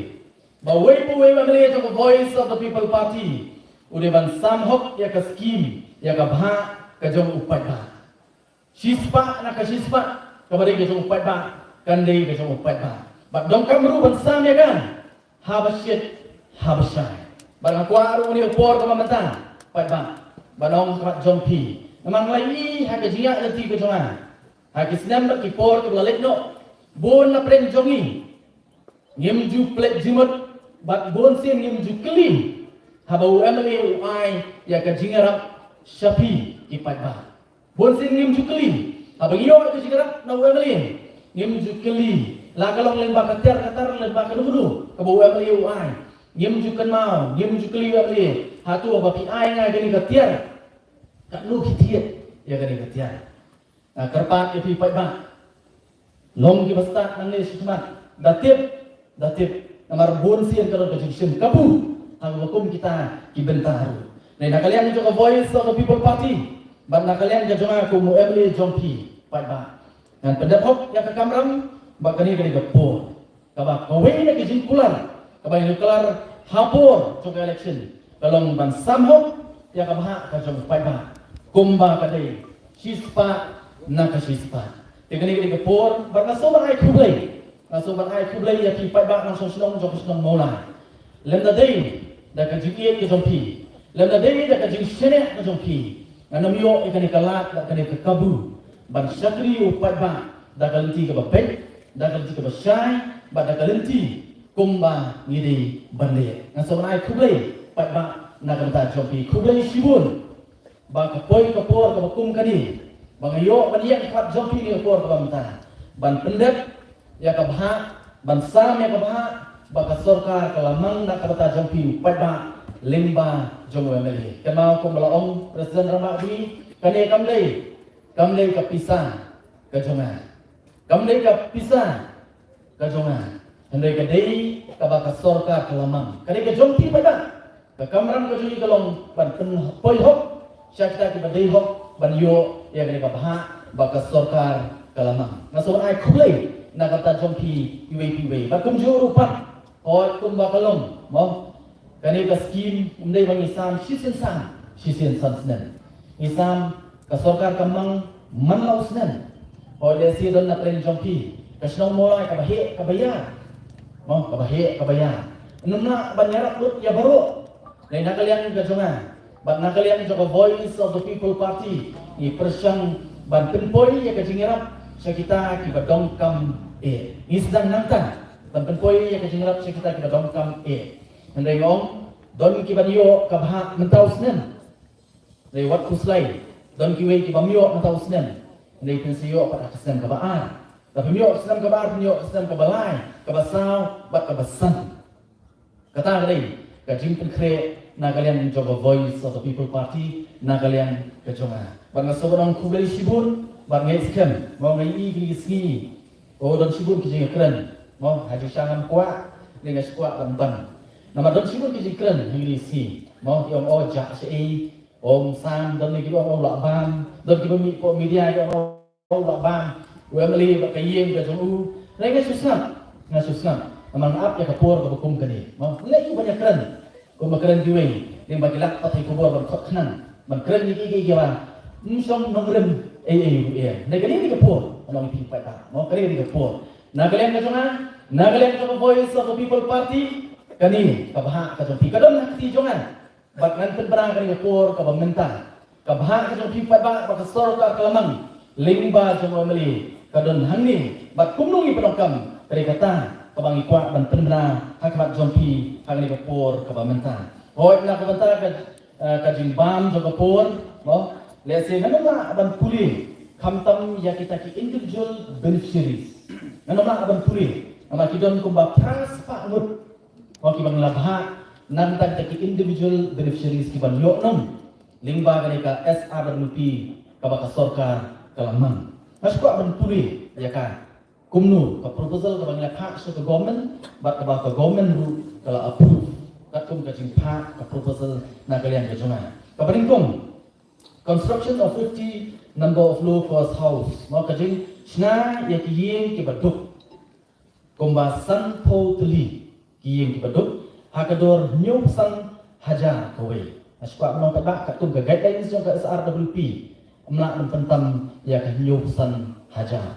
ba uwei pa uwei u M L A jong ka Voice of the People Party u dei ban sam hok ïa ka skim, ïa ka bhah ka jong u paidbah. Shispah na ka shispah kaba dei ka jong u paidbah kan dei ka jong u paidbah. Bad donkam ruh ban sam ïa ka haba shit haba shai. Bad nga kwah ruh ha kane ka por kaba mynta paidbah ban ong ha khmat jong phi, namar nga la ïohi ha ka jingïaid lynti ka jong nga ha ki snem bad ki por kiba la leit noh, bun na pdeng jong ngi ngim ju pynleit jingmut bad bun sien ngim ju kylli haba u M L A u ai ïa ka jingïarap sha phi ki paidbah. Bun sien ngim ju kylli haba ngi ïoh ïa ka jingïarap na u M L A, ngim ju kylli la ka long lyngba ka tiar ka tar, lyngba kano kano kaba u M L A u ai. Ngim ju kynmaw, ngim ju kylli u M L A, hato haba phi ai ïa nga kane ka tiar, katno phi thied ïa kane ka tiar? Nga kyrpad ïa phi paidbah, long kiba stad nangne shakhmat, da tip, da tip, namar bun sien ka don ka jingshim kabu ha kaba kum kita ki bynta ruh. Hynrei na ka liang jong ka Voice of the People Party bad na ka liang ka jong nga kum u M L A jong phi paidbah, ngan pyndep hok ïa ka kamram ba kane ka dei ka por kaba kawei na ki jingkular kaba ngi kular ha por jong ka election ka long ban sam hok ïa ka bhah ka jong u paidbah kumba ka dei, shispah na ka shispah. Te kane ka dei ka por ba nga sngewbha ban ai khublei, nga sngewbha ban ai khublei ïa phi paidbah nongshong shnong jong ka shnong Mawlai. Lymda dei da ka jingïeit ka jong phi, lymda dei da ka jingshaniah ka jong phi, ngan ym ïoh ïa kane ka lad bad kane ka kabu ban shakri ïa u paidbah da ka lynti kaba beit, da ka lynti kaba shai bad da ka lynti kumba ngi dei ban leh. Nga sngewbha ban ai khublei paidbah na ka bynta jong phi. Khublei shibun ba ka poi ka por kaba kum kane ba nga ïoh ban ïeng ha khmat jong phi ha ka por kaba mynta ban pyndep ïa ka bhah, ban sam ïa ka bhah ba ka sorkar ka la mang na ka bynta jong phi u paidbah lyngba jong u M L A. Kynmaw kumba la ong President Rangbah Bri, kane kam dei, kam dei ka pisa ka jong nga, kam dei ka pisa ka jong nga, hynrei ka dei kaba ka sorkar ka la mang, ka dei ka jong phi paidbah. Ka kamram ka jong ngi ka long ban pynpoi hok sha kita kiba dei hok ban ïoh ïa kane ka bhah ba ka sorkar ka la mang. Nga sngewbha ban ai khublei na ka bynta jong phi iwei pa iwei. Bad kumjuh ruh pat, hooid, kumba ka long, mo, kane ka skim ym dei ba ngi sam shisien san, shisien san snem. Ngi sam, ka sorkar ka mang man la u snem. Hooid, lehse don na pdeng jong phi ka shnong Mawlai kaba heh kaba ïar, mo, kaba heh kaba ïar. Ngim lah ban ïarap lut ïa baroh. Hynrei na ka liang ka jong nga bad na ka liang jong ka Voice of the People Party, ngi pyrshang ban pynpoi ïa ka jingïarap sha kita kiba donkam eh. Ngi sdang nangta ban pynpoi ïa ka jingïarap sha kita kiba donkam eh. Hynrei nga ong, don kiban ïoh ka bhah mynta u snem, hynrei wat khuslai, don kiwei kibym ïoh mynta u snem, hynrei phin sa ïoh pat ha ka snem kaba ar. Lada phim ïoh ha ka snem kaba ar, phin ïoh ha ka snem kaba lai, kaba saw bad kaba san. Kata ka dei ka jingpynkhreh na ka liang jong ka Voice of the People Party na ka liang ka jong nga. Bad nga sngewbha ban ong khublei shibun bad nga ngeit skhem ba nga ïohi kine ki sngi, oh, don shibun ki jingkren, mo, ha jingshisha ngam kwah, ne nga shu kwah ban ban. Namar don shibun ki jingkren ha kine ki sngi, mo, ïa ong, oh, jah shaei, ong sam, don ne ki ong, oh, lah bam, don kiba mih hapoh media ki ong, oh, lah bam u MLA bad ka ïing ka jong u. Hynrei nga shu sngap, nga shu sngap. Namar nga ap ïa ka por kaba kum kane, mo. Lei ban ïakren kumba kren kiwei, lei ba ki lak pathai khubor ban khot khnang, ban kren ïa kiei kiei kiba ym shong nongrim ei ei ruh ïa. Hynrei kane ka dei ka por, ngan ong ïa phi paidbah, mo, kane ka dei ka por. Na ka liang ka jong nga, na ka liang jong ka Voice of the People Party, kane ka bhah ka jong phi ka don ha kti jong nga. Bad ngan pynbna kane ka por kaba mynta, ka bhah ka jong phi paidbah bad ka sorkar ka la mang lyngba jong u MLA ka don hangne. Bad kumno ngi pyndonkam, ka dei kata kaba ngi kwah ban pynbna ha khmat jong phi ha kane ka por kaba mynta. Hooid, na ka bynta ka, eh, ka jingbam jong ka por, mo, lehse ngan ym lah ban pule khamtam ïa kita ki individual beneficiaries. Ngan ym lah ban pule, namar ki don kumba phra spah ngut, mo, kiba ngi la bhah na ka bynta kita ki individual beneficiaries kiban ïoh nong lyngba kane ka SRWP kaba ka sorkar ka la mang. Nga shu kwah ban pule ïa ka, kumno ka proposal kaba ngi la phah sha ka government bad kaba ka government ruh ka la approve katkum ka jingphah ka proposal na ka liang ka jong nga. Kaba nyngkong, construction of fifty number of low cost house, mo, ka jingshna ïa ki ïing kiba duk kumba sanphew tylli ki ïing kiba duk ha ka dor hynñiewphew san hajar kawei. Nga shu kwah ban ong paidbah, katkum ka guidelines jong ka SRWP, ym lah ban pyntam ïa ka hynñiewphew san hajar.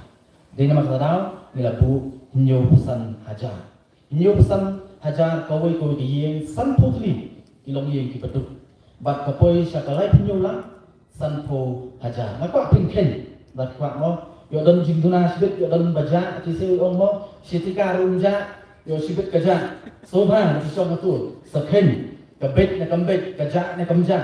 Dei namar kata daw ngi la buh hynñiewphew san hajar. Hynñiewphew san hajar kawei kawei ka ïing, sanphew tylli ki longïing kiba duk. Bad ka poi sha ka laiphew hynñiew lak sanphew hajar. Nga kwah phin kheiñ, nga kwah, mo. Ïoh don jingduna shibit, ïoh don ba jah, ki shu ong, mo, shi tyngka ruh ym jah, ïoh shibit ka jah. Sngewbha, ki shong hato, sa kheiñ, ka beit ne kam beit, ka jah ne kam jah.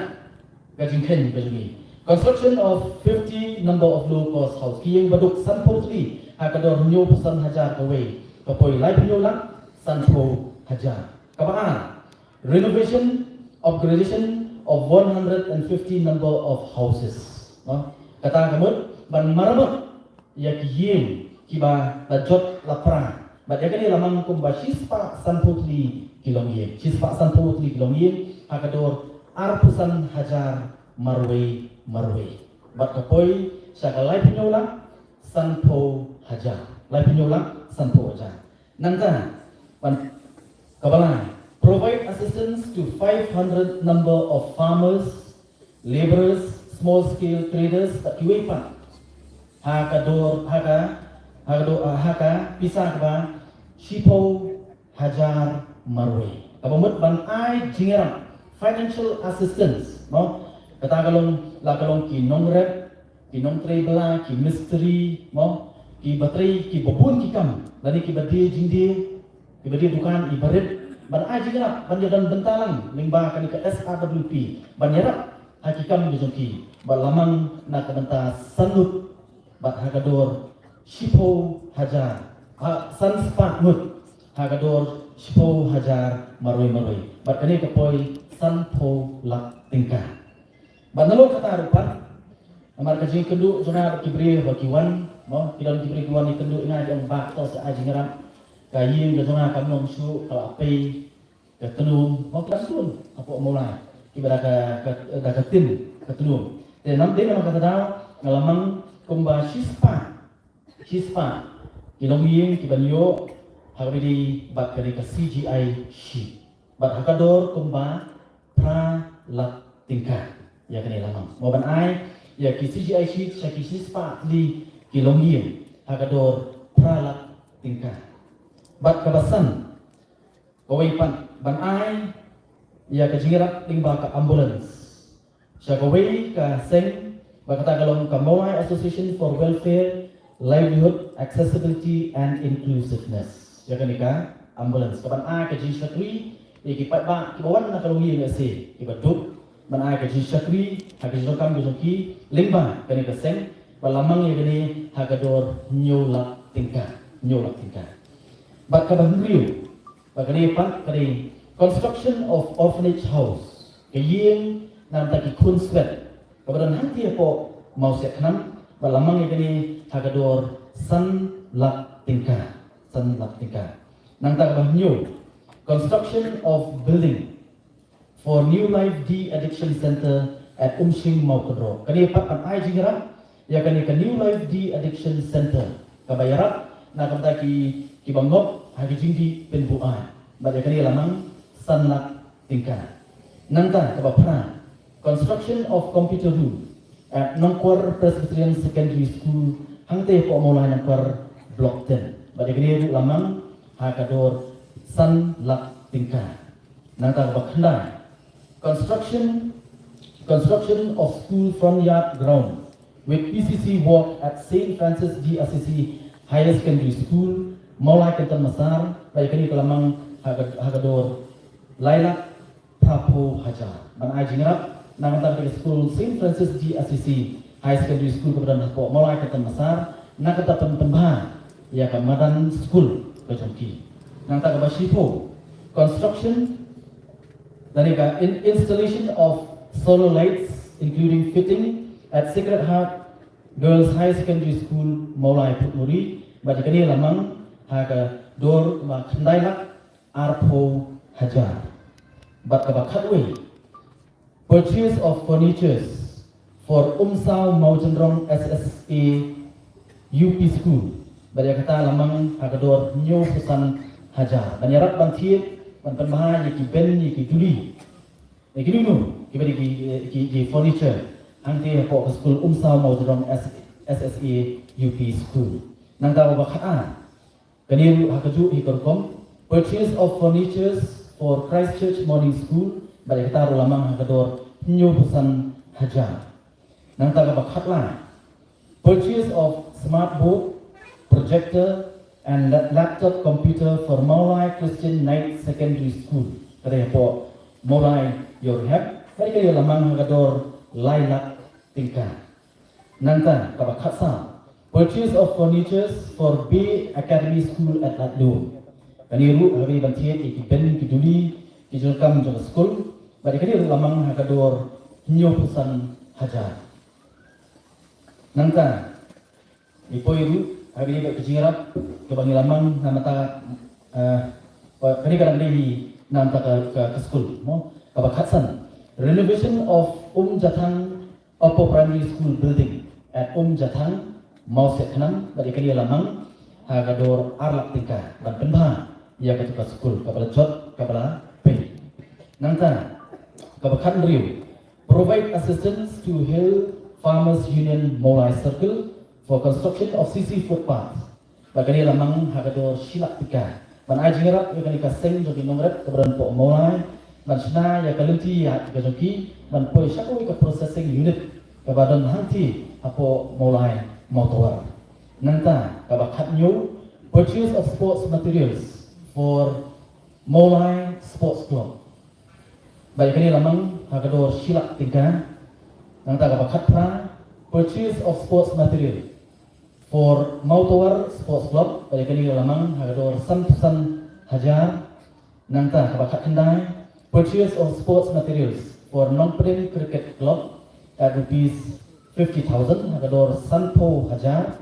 Ka jingkheiñ ka jong ngi. Construction of fifty number of low cost house, ki ïing ba duk sanphew tylli ha ka dor hynñiewphew san hajar kawei, ka poi laiphew hynñiew lak sanphew hajar. Kaba ar, renovation, upgradation of one hundred and fifty number of houses. No? Kata ka mut ban maramot ïa ki ïing kiba la jot la pra. Bad ïa kane la mang kumba shispah sanphew tylli ki longïing. Shispah sanphew tylli ki longïing ha ka dor arphew san hajar marwei marwei. Bad ka poi sha ka laiphew hynñiew lak sanphew hajar. Laiphew hynñiew lak sanphew hajar. Nangta, ban, kaba lai, provide assistance to five hundred number of farmers, labourers, small scale traders, bad kiwei pat ha ka dor, ha ka, ha ka dor, ha ka pisa kaba shiphew hajar marwei. Kaba mut ban ai jingïarap, financial assistance, no? Kata ka long, la ka long ki nongrep, ki nongtrei bylla, ki mistri, mo, kiba trei, kiba bun ki kam, lane kiba die jingdie, kiba die dukan, iba rit, ban ai jingïarap, ban ïadon bynta lang lyngba kane ka S R W P, ban ïarap ha ki kam ki jong ki, bad la mang na ka bynta san ngut, bad ha ka dor shiphew hajar, ha, san spah ngut, ha ka dor shiphew hajar marwei marwei, bad kane ka poi sanphew lak tyngka. Bad nalor kata ruh pat, namar ka jingkynduh jong nga bad ki briew ba ki wan, mo, ki don ki briew ki wan ïakynduh ïa nga, ki ong, Bah, to sa ai jingïarap, ka ïing ka jong nga kam long shuh, ka la pei ka tnum, mo, ki dang tun hapoh Mawlai, kiba da ka, ka, da ka tin ka tnum. Te namar, dei namar kata daw nga la mang kumba shispah, shispah ki longïing kiban ïoh ha kaba ïadei bad kane ka C G I sheet. Bad ha ka dor kumba phra lak tyngka ïa kane la mang, mo, ban ai ïa ki C G I sheet sha ki shispah tylli ki longïing ha ka dor phra lak tyngka. Bad kaba san, kawei pat, ban ai ïa ka jingïarap lyngba ka ambulance sha kawei ka seng, ba kata ka long ka Mawlai Association for Welfare, Livelihood, Accessibility and Inclusiveness. Ïa kane ka ambulance, kaban ai ka jingshakri ïa ki paidbah kiba wan na ka longïing lehse kiba duk, ban ai ka jingshakri ha ki jingdonkam ki jong ki lyngba kane ka seng, ba la mang ïa kane ha ka dor hynñiew lak tyngka, hynñiew lak tyngka. Bad kaba hynriew, bad kane pat ka dei Construction of orphanage house, ka ïing na bynta ki khun swet, kaba don hangtei hapoh Mawsiakhnam, ba la mang ïa kane ha ka dor san lak tyngka, san lak tyngka. Nangta kaba hynñiew, construction of building for New Life De-Addiction Center at Umshing Mawkynroh. Kane pat ban ai jingïarap ïa kane ka New Life De-Addiction Center, kaba ïarap na ka bynta ki, kiba ngop ha ki jingdih pynbuaid. Bad ïa kane la mang san lak tyngka. Nangta kaba phra, construction of computer room at Nongkwar Presbyterian Secondary School, hangtei hapoh Mawlai Nongkwar Block ten. Bad ïa kane ruh la mang ha ka dor san lak tyngka. Nangta kaba khyndai, construction, construction of school front yard ground with P C C walk at Saint Francis De Assisi Higher Secondary School, Mawlai Kynton Massar, bad ïa kane ka la mang ha ka, ha ka dor lai lak phra phew hajar. Ban ai jingïarap na ka bynta ka skul Saint Francis De Assisi Higher Secondary School kaba don hapoh Mawlai Kynton Massar, na ka bynta pynbha ïa ka madan skul ka jong ki. Nangta kaba shiphew, construction, lane ka in-, installation of solar lights, including fitting at Sacred Heart Girls Higher Secondary School, Mawlai Phutmuri, bad ïa kane la mang ha ka dor kaba khyndai lak arphew hajar. Bad kaba khatwei, purchase of furnitures for Umsaw Mawjynrong S S A U P School. Bad ïa kata la mang ha ka dor hynñiew phew san hajar. Ban ïarap ban thied, ban pynbha ïa ki bench, ïa ki duli, ïa ki duli, ki, ki, ki, ki furniture hangtei hapoh ka skul Umsaw Mawjynrong S-, S S A U P School. Nangta kaba khatar, kane ruh ha kajuh hi ka rukom, purchase of furnitures for Christ Church Morning School, bad ïa kata ruh la mang ha ka dor hynñiew phew san hajar. Nangta kaba khatlai, purchase of smart board, projector and la-, laptop computer for Mawlai Christian Knight Secondary School, kata hapoh Mawlai Yorhep, bad ïa kane la mang ha ka dor lai lak tyngka. Nangta kaba khatsaw, purchase of furnitures for Bay Academy School at Ladlum. Kane ruh ha kaba ban thied ïa ki bench, ki duli, ki jingdonkam jong ka skul, bad ïa kane ruh la mang ha ka dor hynñiew phew san hajar. Nangta ngi poi ruh ha kaba ka jingïarap kaba ngi la mang na ka bynta, eh, kane ka dang dei na ka bynta ka, ka, ka skul, mo? Kaba khatsan, renovation of Umjathang Upper Primary School building at Umjathang, Mawsiakhnam, bad ïa kane la mang ha ka dor ar lak tyngka ban pynbha ïa kata ka skul kaba la jot, kaba la pei. Nangta kaba khathynriew, provide assistance to Hill Farmers Union Mawlai Circle for construction of C C footpath. Bad kane la mang ha ka dor shi lak tyngka ban ai jingïarap ïa kane ka seng jong ki nongrep kaba don hapoh Mawlai, ban shna ïa ka lynti ïaid ka jong ki, ban poi sha kawei ka processing unit kaba don hangtei hapoh Mawlai Mawtawar. Nangta kaba khathynñiew, purchase of sports materials for Mawlai Sports Club. Bad ïa kane la mang ha ka dor shi lak tyngka. Nangta kaba khatphra, purchase of sports material for Mawtawar Sports Club, bad ïa kane la mang ha ka dor sanphew san hajar. Nangta kaba khatkhyndai, purchase of sports materials for Nongpdeng Cricket Club at rupees fifty thousand, ha ka dor sanphew hajar.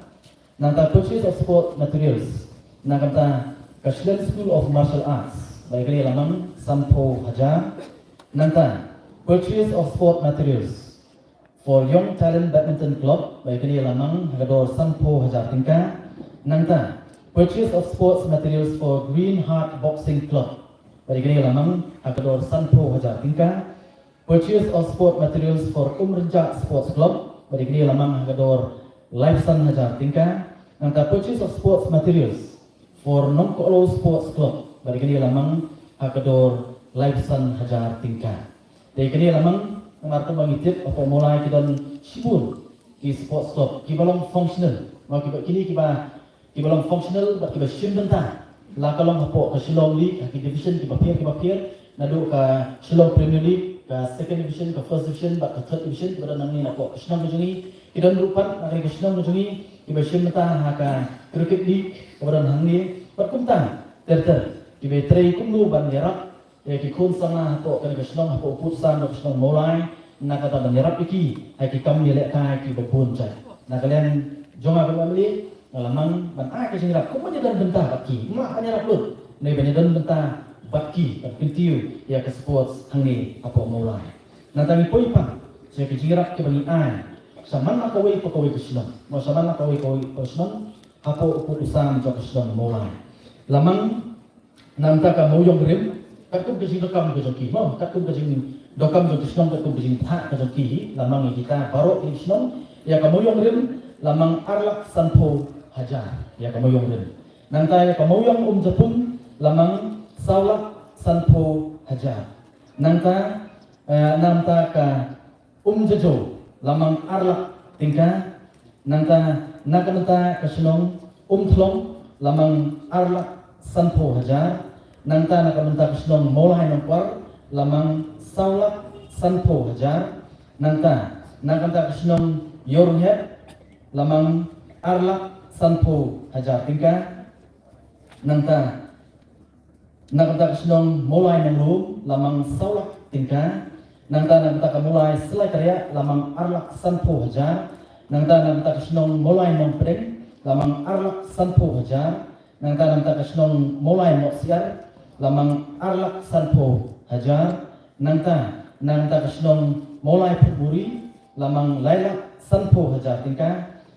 Nangta purchase of sport materials na ka bynta ka Shillong School of Martial Arts, bad ïa kane la mang sanphew hajar. Nangta purchase of sport materials for Young Talent Badminton Club, bad ïa kane la mang ha ka dor sanphew hajar tyngka. Nangta purchase of sports materials for Green Heart Boxing Club, bad ïa kane la mang ha ka dor sanphew hajar tyngka. Purchase of sport materials for Umrynjah Sports Club, bad ïa kane la mang ha ka dor laiphew san hajar tyngka. Nangta purchase of sports materials for Nongkohlew Sports Club, bad ïa kane la mang ha ka dor laiphew san hajar tyngka. Te ïa kane la mang, namar kumba ngi tip, hapoh Mawlai ki don shibun ki sports club kiba long functional, ma kiba, kine kiba kiba long functional bad kiba shim bynta, la ka long hapoh ka Shillong League ha ki division kiba pher kiba pher, naduh ka Shillong Premier League, ka Second Division, ka First Division bad ka Third Division, kiba don hangne napoh ka shnong ka jong ngi. Ki don ruh pat na ka shnong ka jong ngi kiba shim bynta ha ka Cricket League kaba don hangne, bad kumta ter ter kiba trei kumno ban ïarap Ïa ki khun samla hapoh kane ka shnong, hapoh u pud sam jong ka shnong Mawlai, na ka bynta ban ïarap ïa ki ha ki kam ïalehkai kiba bun jait. Na ka liang jong nga kum u M L A, nga la mang ban ai ka jingïarap kumba ngi don bynta bad ki. Mlien ban ïarap lut, ne ban don bynta bad ki ban kyntiew ïa ka sports hangne hapoh Mawlai. Nangta ngi poi pat sha ki jingïarap kiba ngi ai sha man la kawei pa kawei ka shnong, mo, sha man la kawei kawei ka shnong hapoh u pud u sam jong ka shnong Mawlai. La mang na ka bynta ka Mawïong Rim, katkum ka jingdonkam ka jong ki, mo, katkum ka jingdonkam jong ki shnong, katkum ka jingthah ka jong ki, la mang ïa kita baroh ki shnong, ïa ka Mawïong Rim, la mang ar lak sanphew hajar, ïa ka Mawïong Rim. Nangta ïa ka Mawïong Umjapung, la mang saw lak sanphew hajar. Nangta, eh, na ka bynta ka Umjajo, la mang ar lak tyngka. Nangta na ka bynta ka shnong Umthlong, la mang ar lak sanphew hajar. Nangta na ka bynta ka shnong Mawlai Nongkwar, la mang saw lak sanphew hajar. Nangta na ka bynta ka shnong Ïewrynghep, la mang ar lak sanphew hajar tyngka. Nangta na ka bynta ka shnong Mawlai Nonglum, la mang saw lak tyngka. Nangta na ka bynta ka Mawlai Syllai Kariah, la mang ar lak sanphew hajar. Nangta na ka bynta ka shnong Mawlai Nongpdeng, la mang ar lak sanphew hajar. Nangta na ka bynta ka shnong Mawlai Mawsiar, la mang ar lak sanphew hajar. Nangta na ka bynta ka shnong Mawlai Phutmuri, la mang lai lak sanphew hajar tyngka.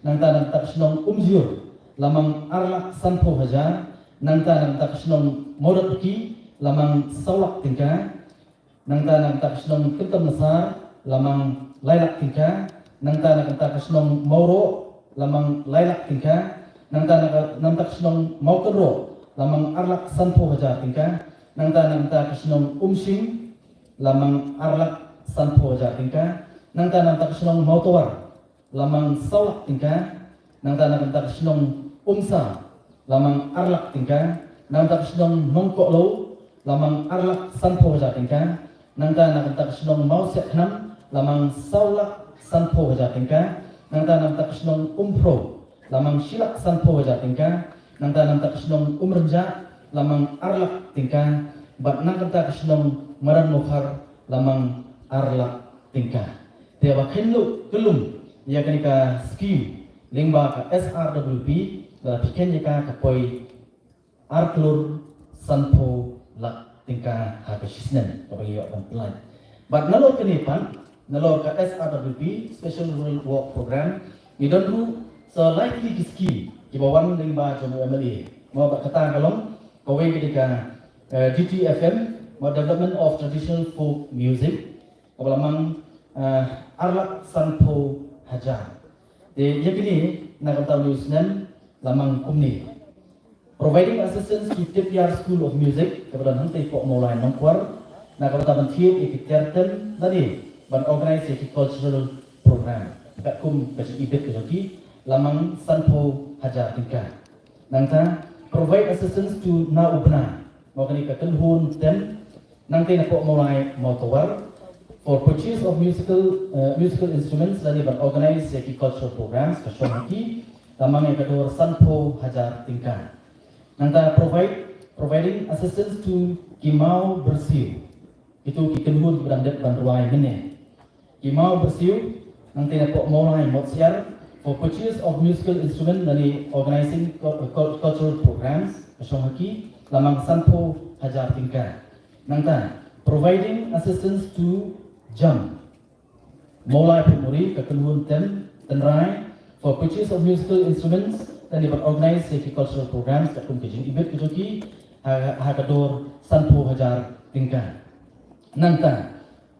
Nangta na ka bynta ka shnong Umjur, la mang ar lak sanphew hajar. Nangta na ka bynta ka shnong Mawdatdaki, la mang saw lak tyngka. Nangta na ka bynta ka shnong Kynton Massar, la mang lai lak tyngka. Nangta na ka bynta ka shnong Mawroh, la mang lai lak tyngka. Nangta na ka, na ka bynta ka shnong Mawkynroh, la mang ar lak sanphew hajar tyngka. Nangta na ka bynta ka shnong Umshing, la mang ar lak sanphew hajar tyngka. Nangta na ka bynta ka shnong Mawtawar, la mang saw lak tyngka. Nangta na ka bynta ka shnong Umsa, la mang ar lak tyngka. Na ka bynta ka shnong Nongkohlew, la mang ar lak sanphew hajar tyngka. Nangta na ka bynta ka shnong Mawsiakhnam, la mang saw lak sanphew hajar tyngka. Nangta na ka bynta ka shnong Umphrew, la mang shi lak sanphew hajar tyngka. Nangta na ka bynta ka shnong Umrynjah, la mang ar lak tyngka. Bad na ka bynta ka shnong Madan Mawkhar, la mang ar lak tyngka. Te ba kheiñ lut kyllum ïa kane ka skim lyngba ka S R W P, la phi kheiñ ïa ka, ka poi ar klur sanphew lak tyngka ha ka shisnem kaba ngi ïoh ban pynlait. Bad nalor kane pat, nalor ka S R W P, Special Rural Work Program, ngi don ruh sa lai tylli ki skim kiba wan lyngba jong u M L A. Mo, bad kata ka long, kawei ka dei ka, eh, D T F M, mo, Development of Traditional Folk Music, kaba la mang, eh, ar lak sanphew hajar. Te ïa kine na ka bynta une u snem la mang kumne: Providing assistance to Tipiar School of Music, kaba don hangtei hapoh Mawlai Nongkwar, na ka bynta ban thied ïa ki tiar tem lane ban organize ïa ki cultural program. Katkum ka jingibit ka jong ki, la mang sanphew hajar tyngka. Nangta, provide assistance to Na U Bnai, mo, kane ka kynhun tem, nangtei napoh Mawlai Mawtawar, for purchase of musical, uh, musical instruments lane ban organize ïa ki cultural programs, ka shong ha ki, la mang ïa ka dor sanphew hajar tyngka. Nangta provide, providing assistance to ki Maw Byrsiew, kito ki kynhun kiba dang dep ban rwai mynne. Ki Maw Byrsiew, nangtei napoh Mawlai Mawsiar, for purchase of musical instrument lane organizing cul-, cul-, cultural programs, ka shong ha ki, la mang sanphew hajar tyngka. Nangta, providing assistance to Jam, Mawlai Phutmuri, ka kynhun tem tynrai, for purchase of musical instruments lane ban organize ïa ki cultural programs, katkum ka jingibit ka jong ki, ha, ha ka dor sanphew hajar tyngka. Nangta,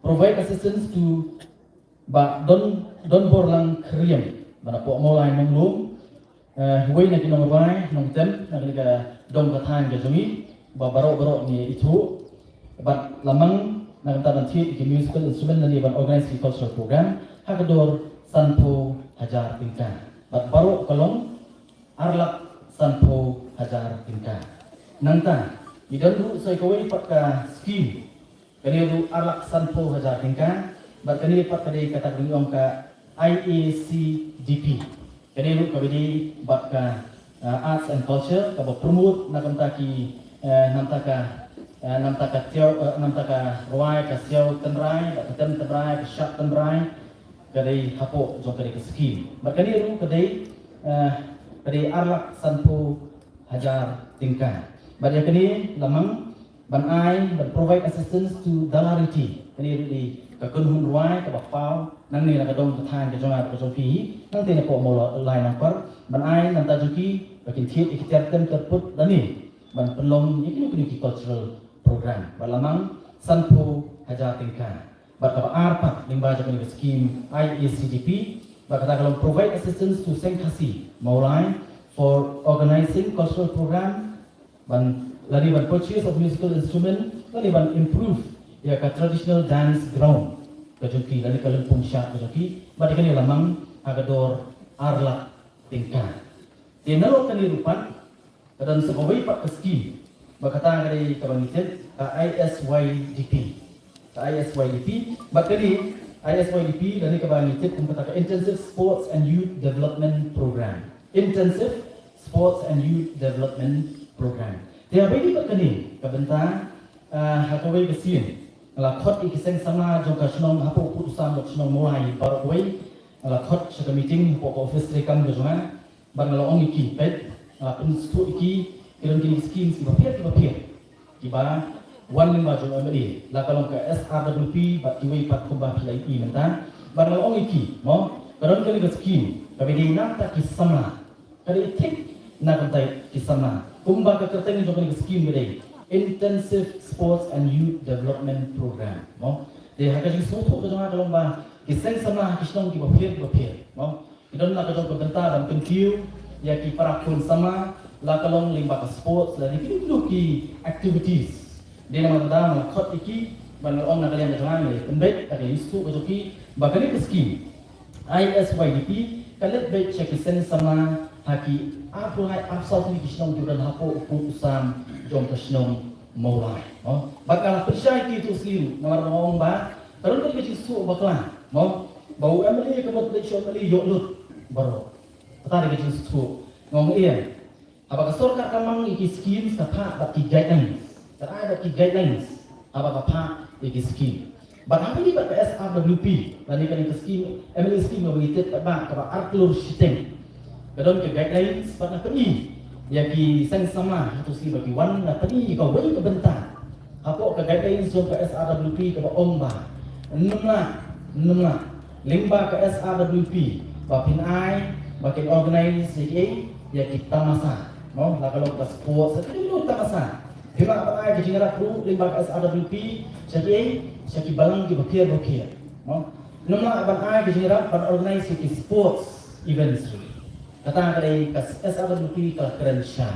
provide assistance to Bah Don, Donborlang Khyriem, ba napoh Mawlai Nonglum, eh, uwei na ki nongrwai nongtem na kane ka dong ka thaiñ ka jong ngi, ba baroh baroh ngi ithuh. Bad la mang na ka bynta ban thied ki musical instrument lane ban organize ki cultural program, ha ka dor sanphew hajar tyngka. Bad baroh ka long ar lak sanphew hajar tyngka. Nangta, ngi don ruh sa kawei pat ka skim, kane ruh ar lak sanphew hajar tyngka, bad kane pat ka dei kata ka dei ong ka I A C D P. Kane ruh kaba dei bad ka, uh, Arts and Culture, kaba promote na ka bynta ki, uh, na ka bynta ka Eh, namta ka tiaw, eh, namta ka rwai, ka siaw tynrai, ka tem tynrai, ka shap tynrai, ka dei hapoh jong ka dei ka skim. Bad kane ruh ka dei, eh, ka dei ar lak sanphew hajar tyngka. Bad ïa kane la mang ban ai, ban provide assistance to Dalariti. Kane ruh dei ka kynhun rwai kaba paw nangne na ka dong ka thaiñ ka jong nga ka jong phi, nangta napoh Mawlai Nongkor, ban ai namta jong ki ba kin thied ïa ki tiar tem tiar put lane ban pynlong ïa kino kino ki cultural program. Bad la mang sanphew hajar tyngka. Bad kaba ar pat lyngba jong kane ka skim I A C D P, bad kata ka long provide assistance to Seng Khasi Mawlai for organizing cultural program, ban lane ban purchase of musical instrument, lane ban improve ïa ka traditional dance ground ka jong ki, lane ka lympung shad ka jong ki. Bad ïa kane la mang ha ka dor ar lak tyngka. Te nalor kane ruh pat ka don sa kawei pat ka skim, ba kata ka dei kaba ngi tip ka I S Y D P. Ka I S Y D P, bad kane I S Y D P lane kaba ngi tip kum kata ka Intensive Sports and Youth Development Program. Intensive Sports and Youth Development Program. Te haba ïadei bad kane ka bynta, ah, ha kawei ka sien nga la khot ïa ki seng samla jong ka shnong hapoh u pud u sam jong ka shnong Mawlai baroh kawei. Nga la khot sha ka meeting hapoh ka office treikam ka jong nga. Bad nga la ong ïa ki, peit, nga la pynsngewthuh ïa ki, ki don kine ki schemes kiba pher kiba pher kiba wan lyngba jong u M L A, la ka long ka S R W P bad kiwei pat kumba phi la ïohi mynta. Bad nga la ong ïa ki, mo, ka don kane ka skim kaba dei na ka bynta ki samla, ka dei thik na ka bynta ki samla. Kumba ka kyrteng jong kane ka skim ka dei Intensive Sports and Youth Development Program, mo. Te ha ka jingsngewthuh ka jong nga ka long ba ki seng samla ha ki shnong kiba pher kiba pher, mo, ki don la ka jong ka bynta ban kyntiew ïa ki para khun samla, la ka long lyngba ka sports, lane kino kino ki activities. Dei namar kata nga la khot ïa ki, bad nga la ong na ka liang ka jong nga, ngi pynbeit ïa ka jingsngewthuh ka jong ki ba kane ka skim I S Y D P ka leit beit sha ki seng samla ha ki arphew lai arphew saw tylli ki shnong kiba don hapoh u pud u sam jong ka shnong Mawlai, mo. Bad nga la pynshai ïa ki ha u sngi ruh namar ba nga ong ba ka don kane ka jingsngewthuh bakla, mo, ba u M L A ka mut leit sha u M L A ïoh lut baroh. Kata dei ka jingsngewthuh. Nga ong ïa, haba ka sorkar ka mang ïa ki schemes ka phah bad ki guidelines, ka ai bad ki guidelines haba ka phah ïa ki scheme. Bad haba ïadei bad ka S R W P lane kane ka scheme, M L A scheme kaba ngi tip ba kaba ar klur shiteng, ka don ka guidelines bad nga pyni ïa ki seng samla ha u sngi ba ki wan, nga pyni ïa kawei ka bynta hapoh ka guidelines jong ka S R W P kaba ong ba ym lah, ym lah lyngba ka S R W P ba phin ai ba kin organize ïa ki, ïa ki tamasa, mo, la ka long ka sports, ïa ki tamasa. Phi lah ban ai ka jingïarap ruh lyngba ka S R W P sha ki, sha ki balang kiba pher ba pher, mo. Ym lah ban ai ka jingïarap ban organize ïa ki sports events ruh. Kata ka dei ka S R W P ka la kren sha.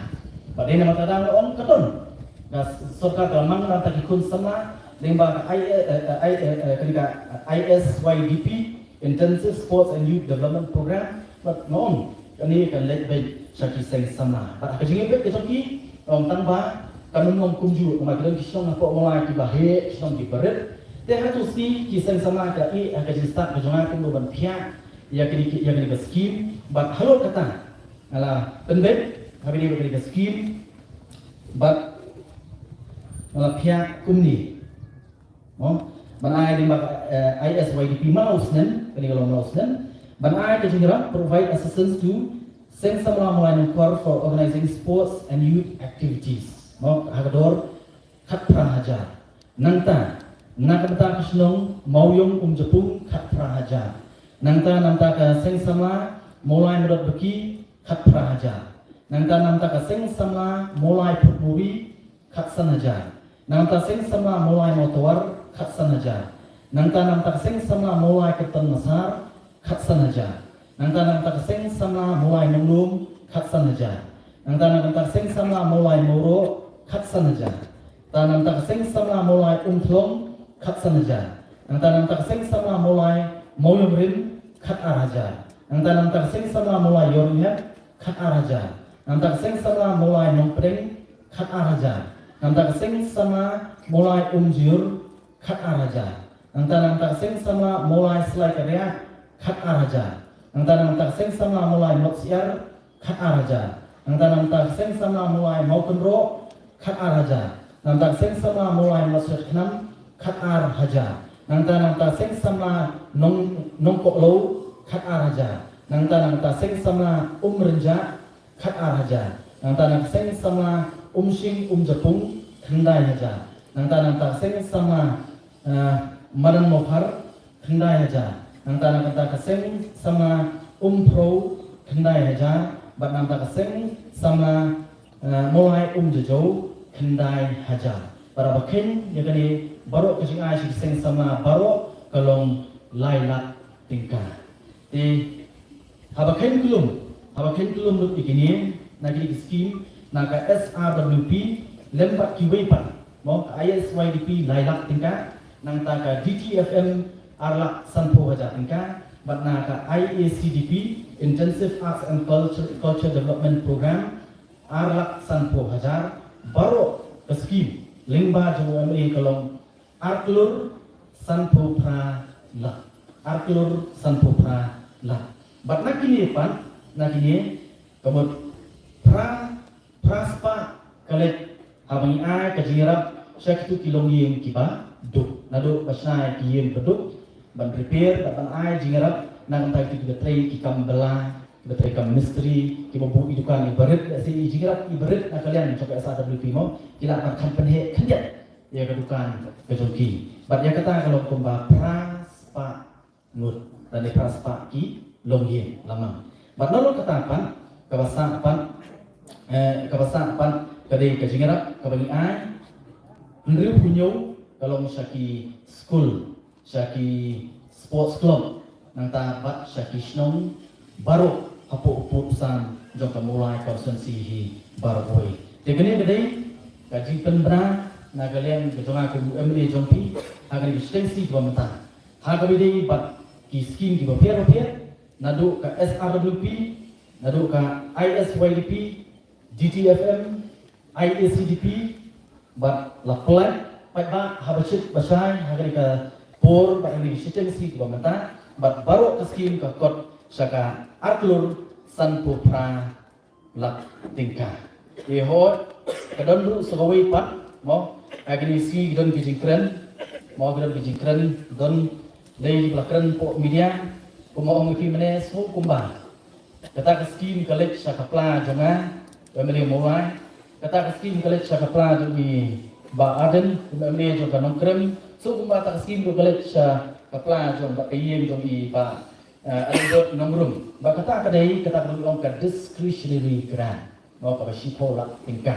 Bad dei namar kata nga ong ka don, ka sorkar ka la mang na ka bynta ki khun samla lyngba ka I, eh, eh, I, eh, eh, kane ka I S Y D P, Intensive Sports and Youth Development Program. Bad nga ong kane kan leit beit sha ki seng samla. Bad ha ka jingïabit ka jong ki, nga ong tang ba kan ym long kumjuh, namar ki don ki shnong hapoh Mawlai kiba heh, ki shnong kiba rit. Te ha u sngi ki seng samla ki la ïeh ha ka jingstad ka jong nga kumno ban phiah ïa kane ki, ïa kane ka scheme. Bad halor kata nga la pynbeit ha kane, ha kane ka scheme, bad nga la phiah kumne, mo, ban ai lyngba, eh, I S Y D P man la u snem, kane ka long man la u snem, ban ai ka jingïarap, provide assistance to seng samla Mawlai Nongkor for organizing sports and youth activities, mo, ha ka dor khatphra hajar. Nangta na ka bynta ka shnong Mawïong Umjapung khatphra hajar. Nangta na ka bynta ka seng samla Mawlai Mawdot Baki khatphra hajar. Nangta na ka bynta ka seng samla Mawlai Phutmuri khatsan hajar. Nangta seng samla Mawlai Mawtawar khatsan hajar. Nangta na ka bynta ka seng samla Mawlai Kyrton Masar khatsan hajar. Nangta na ka bynta ka seng samla Mawlai Nonglum khatsan hajar. Nangta na ka bynta ka seng samla Mawlai Mawroh khatsan hajar. Nangta na ka bynta ka seng samla Mawlai Umthlong khatsan hajar. Nangta na ka bynta ka seng samla Mawlai Mawïong Rim khatar hajar. Nangta na ka bynta ka seng samla Mawlai Ïoringhet khatar hajar. Nangta ka seng samla Mawlai Nongpdeng khatar hajar. Nangta ka seng samla Mawlai Umjur khatar hajar. Nangta na ka bynta ka seng samla Mawlai Slai Kariah khatar hajar. Nangta na ka bynta ka seng samla Mawlai Motsiar khatar hajar. Nangta na ka bynta ka seng samla Mawlai Mawkynroh khatar hajar. Nangta ka seng samla Mawlai Mawsat Khnam khat ar hajar. Nangta nangta seng samla Nong Nongkohlo khat ar hajar. Nangta nangta seng samla Umrynjah khat ar hajar. Nangta nangta seng samla Umshing Umjapung khyndai hajar. Nangta nangta seng samla eh, Madan Mawkhar khyndai hajar. Nangta nangta ka seng samla Umphro khyndai hajar. Bad nangta ka seng samla eh, Mawlai Umjajo khyndai hajar. Bad haba kheiñ ïa kane baroh ka jingai sha ki seng samla baroh ka long lai lak tyngka. Te haba kheiñ kyllum, haba kheiñ kyllum lut ïa kine na kine ki skim na ka S R W P lem bad kiwei pat, mo, ka I S Y D P lai lak tyngka, nangta ka D T F M ar lak sanphew hajar tyngka, bad na ka I A C D P, Intensive Arts and Culture, Culture Development Program, ar lak sanphew hajar. Baroh ka skim lyngba jong u M L A ka long ar klur sanphew phra lak. Ar klur sanphew phra lak. Bad na kine pat, na kine ka mut phra, phra spah ka leit haba ngi ai ka jingïarap sha kitu ki longïing kiba duk. Naduh ba shai ki ïing ba duk ban repair, bad ban ai jingïarap na ka bynta kitu kiba trei ki kam bylla, kiba trei kam mistri, kiba buh ïa ki dukan iba rit, lehse ïa ki jingïarap iba rit na ka liang jong ka S R W P mo, ki lah ban kham pynheh khyndiat ïa ka dukan ka jong ki. Bad ïa kata ka long kumba phra spah ngut, lane phra spah ki longïing lamang. Bad nalor kata pat, kaba sah pat, eh, kaba sah pat ka dei ka jingïarap kaba ngi ai hynriewphew hynñiew ka long sha ki skul, sha ki sports club, nangta bad sha ki shnong baroh hapoh u pud sam jong ka Mawlai constituency hi baroh kawei. Te kane ka dei ka jingpynbna na ka liang ka jong nga kum u M L A jong phi ha kane ka constituency kaba mynta. Ha kaba ïadei bad ki skim kiba pher bapher, naduh ka S R W P, naduh ka I S Y D P, D T F M, I A C D P, bad la pynlait paidbah haba shit ba shai ha kane ka por bad ha kane ka constituency kaba mynta, bad baroh ka skim ka kot sha ka ar klur sanphew phra lak tyngka. Te hooid, ka don ruh sa kawei pat, mo, ha kine ki sngi ki don ki jingkren, mo, ki don ki jingkren, don dei ba la kren hapoh media, kumba ong ïa phi mynne shu kumba kata ka skim ka leit sha ka pla jong nga, u M L A Mawlai. Kata ka skim ka leit sha ka pla jong i Bah Ardent, u M L A jong ka Nongkrem. Shu kumba kata ka skim ruh ka leit sha ka pla jong, bad ka ïing jong i Bah, eh, Albert Nongrum. Bad kata ka dei, kata ka dei ong ka discretionary grant, mo, kaba shiphew lak tyngka.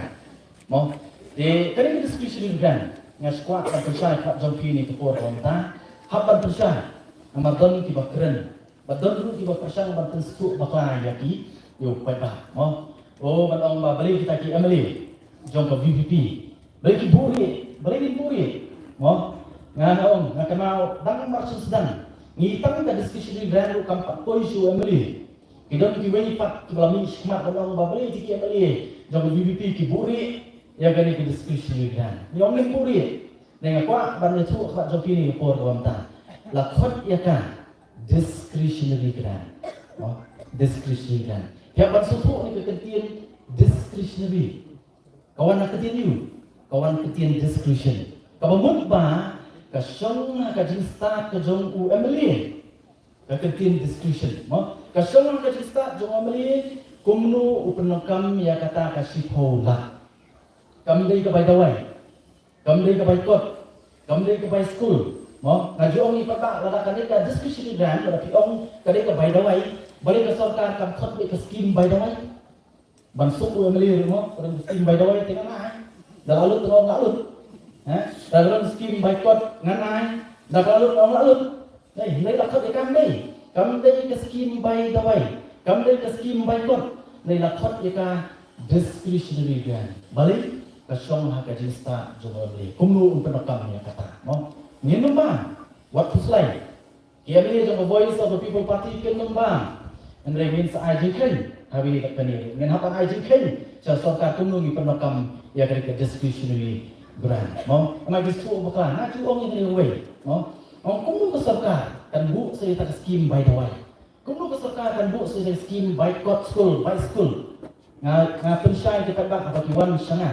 Mo, te kane ka discretionary grant nga sngewkwah ban pynshai pat jong phi ha kane ka por kaba mynta. Hap ban pynshai namar don kiba kren, bad don ruh kiba pyrshang ban pynsngewthuh bakla ïa ki, ïa u paidbah, mo. O, ban ong ba balei kita ki M L A jong ka V P P, balei ki buhrieh, balei ki buhrieh, mo. Nga, nga ong, nga kynmaw dang mar shu sdang, ngi tang ka discretionary grant ruh kam pat poi sha u M L A. Ki don kiwei pat kiba la mih shakhmat ban ong ba balei kita ki M L A jong ka V P P ki buhrieh ïa kane ka discretionary grant. Ngi ong ngim buhrieh. Te nga kwah ban ïathuh ha khmat jong phi ha kane ka por kaba mynta. La khot ïa ka discretionary grant. Oh, discretionary grant. Phi hap ban sngewthuh ïa ka kyntien discretionary. Ka wan na ka ktien ïa u, ka wan na ka ktien discretion. Kaba mut ba ka shong ha ka jingstad ka jong u M L A. Ka kyntien discretion, mo? Ka shong ha ka jingstad jong u M L A kumno u pyndonkam ïa kata ka shiphew lak. Kam dei ka bai dawai, kam dei ka bai kot, kam dei ka bai skul, mo? Nga ju ong ïa phi ba lada ka dei ka discretionary grant, lada phi ong ka dei ka bai dawai, balei ka sorkar kam khot beit ka skim bai dawai? Ban suk u M L A ruh, mo, ka don skim bai dawai te ngan ai. Da la lut te nga ong la lut. Ha? Da ka don skim bai kot ngan ai. Da ka la lut nga ong la lut. Hei, hynrei la khot ïa ka, kam dei, kam dei ka skim bai dawai, kam dei ka skim bai kot. Hynrei la khot ïa ka discretionary grant. Balei? Ka shong ha ka jingstad jong u M L A. Kumno un pyndonkam ïa kata, mo? Ngin ym bam. Wat phuslai. Ki M L A jong ka Voice of the People Party kin ym bam. Hynrei ngin sa ai jingkheiñ ha kane ka por. Ngin hap ban ai jingkheiñ sha sorkar kumno ngi pyndonkam ïa kane ka discretionary grant, mo? Nga ju shu bakla, nga ju ong ïa kane kawei, mo? Ong kumno ka sorkar kan buh sa ïa kata ka skim bai dawai? Kumno ka sorkar kan buh sa ïa kata ka skim bai kot skul, bai skul? Nga, nga pynshai ïa ki paidbah haba ki wan sha nga.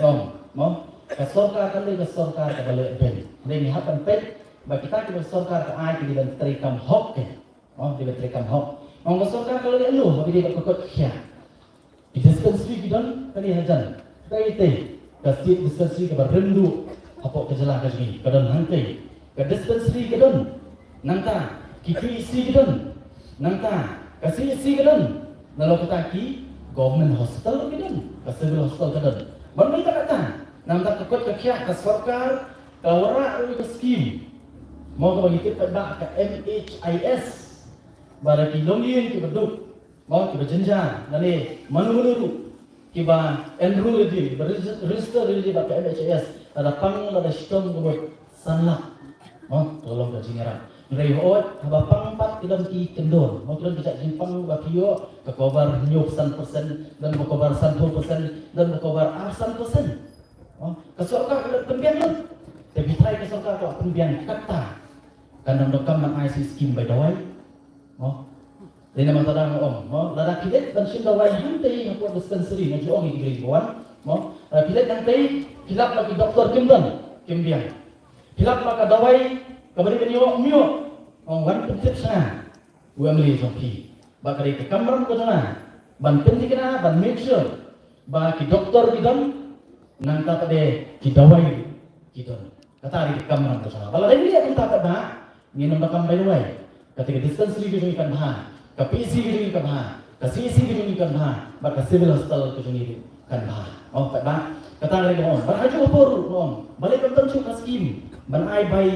Ong, mo? Ka sorkar ka dei ka sorkar kaba leh beiñ. Dei ngi hap ban peit ba kita kiba sorkar ka ai ki dei ban treikam hok ki. Oh, dei ban treikam hok. Ong ka sorkar ka leh leh noh ba ki dei ban koit khia. Ki dispensary ki don kane hajan. Dei te ka state dispensary kaba rim duh hapoh ka jylla ka jong ngi ka don hangtei. Ka dispensary ka don nangta, ki P H C ki don nangta, ka C H C ki don. Nalor kata ki government hospital ki don, ka civil hospital ka don. Ban dei kata, nangta ka koit ka khiah ka sorkar ka wanrah ruh ka skim. Mo kaba ngi tip paidbah ka M H I S. Ba da ki longïing kiba duk, mo kiba jynjar lane mano mano ruh kiba enroll ïa ki, kiba regis-, register ïa ki bad ka M H I S, lada pang lada shitom ka mut san lak. Mo ka long ka jingïarap. Hynrei hooid haba pang pat ki don ki kyndon, mo ki don ki jait jingpang ba phi ïoh ka cover hynñiew san percent, don ba cover sanphew percent, don ba cover arphew san percent. Mo ka sorkar ka la pynbiang lut. Te phi tharai ka sorkar ka la pynbiang kata kan dang donkam ban ai shi skim bai dawai. Mo. Dei namar kata nga ong, mo, lada phi leit ban shim dawai hangtei hapoh dispensary, nga ju ong ïa ki briew ba wan, mo, lada phi leit hangtei, phi lap ba ki doktor kim don, kim biang. Phi lap ba ka dawai kaba dei ban ïoh, ym ïoh. Ong wan pyntip sha nga u M L A jong phi. Ba ka dei ka kamram ka jong nga ban pynthikna, ban make sure ba ki doktor ki don, nangta pat de ki dawai ki don. Kata dei ka kamram ka jong nga. Ba lada ngi ïa kata pat ba ngin ym donkam bai dawai. Kata ka dispensary ka jong ngi kan bha, ka P H C ka jong ngi kan bha, ka C H C ka jong ngi kan bha, bad ka civil hospital ka jong ngi kan bha. Oh, pat ba kata ka dei ka ong. Bad ha juh hapoh ruh ong, balei kam don shuh ka skim ban ai bai,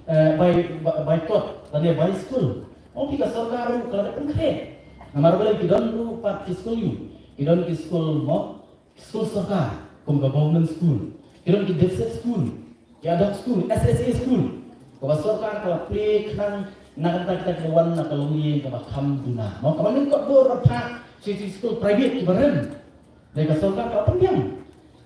eh, bai, bai, bai kot lane bai skul. Ong phi ka sorkar ruh ka la dep pynkhreh. Namar balei ki don ruh pat ki skul ïu, ki don ki skul mo, skul sorkar, kum ka government school, ki don ki deficit school, ki ad hoc school, S S A school. Kaba sorkar ka la plie khnang na ka bynta kita kiba wan na ka longïing kaba kham duna. Mo kaba ngin kot bor ban phah sha ki skul private kiba rim. Dei ka sorkar ka la pynbiang.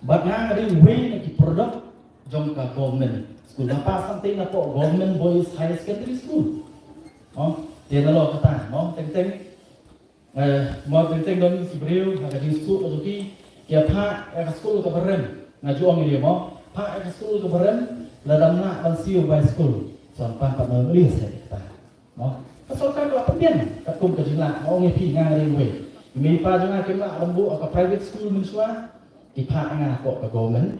Bad nga nga dei uwei na ki product jong ka government school. Nga pass hangtei napoh Government Boys Higher Secondary School. Mo, te nalor kata, mo, teng teng. Eh, mo teng teng don ki briew ha ka jingsuk ka jong ki, ki ïa phah ïa ka skul kaba rim. Nga ju ong ïa mo, phah ïa ka skul kaba rim, lada ym lah ban siew bai skul, sa pan pat na ïa sa kata. Mo, ka sorkar ka la pynbiang katkum ka jinglah, nga ong ïa phi nga ring wei. Ki mei pa jong nga kim lah ban buh ha ka private school mynshuwa, ki phah nga hapoh ka government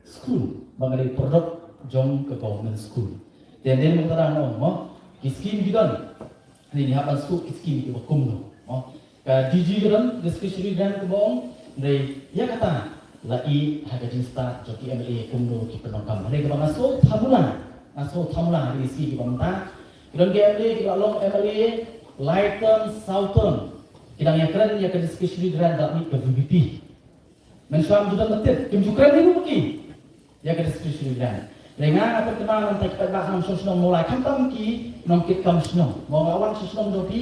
school, ba nga dei product jong ka government school. Te ynda mo ka dang ong mo, ki skim ki don. Ngi hap ban suk ki skim kiba kumno. Mo, ka D G ka don discretionary grant kaba ong, hynrei ïa kata la ïeh ha ka jingstad jong ki M L A kumno ki pyndonkam. Hynrei kaba nga sngewthuh mula, nga sngewthuh mula ha ki skim kiba mynta. Ki don ki M L A kiba long M L A lai term saw term, ki dang ïakren ïa ka discretionary grant da mih ka V P P. Mynshuwa ym ju don ba tip, kim ju kren ïa u ki ïa ka discretionary grant. Hynrei nga nga pynthikna mynta ki paidbah nongshong shnong Mawlai, khamtam ki nongkitkam shnong. Mo nga wan sha shnong jong phi,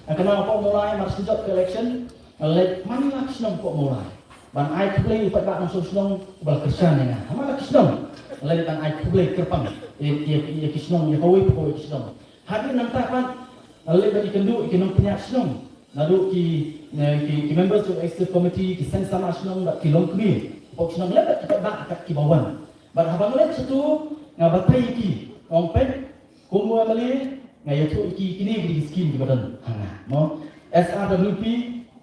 nga kynmaw hapoh Mawlai mar shu jop ka election, nga leit man la ki shnong hapoh Mawlai ban ai khublei u paidbah nongshong shnong uba la kyrshan ïa nga. Ha man la ki shnong nga leit ban ai khublei kyrpang ïa, ïa, ïa ki shnong, ïa kawei pa kawei ki shnong. Hadien nangta pat nga leit ban ïakynduh ïa ki nongpynïaid shnong. Naduh ki, eh, ki, ki members jong executive committee, ki seng samla shnong bad ki longkmie hapoh shnong, lem bad ki paidbah kat kiba wan. Bad haba nga leit shato nga batai ïa ki, nga ong peit, kum u M L A nga ïathuh ïa ki, kine ki dei ki skim kiba don ha nga. Mo, S R W P,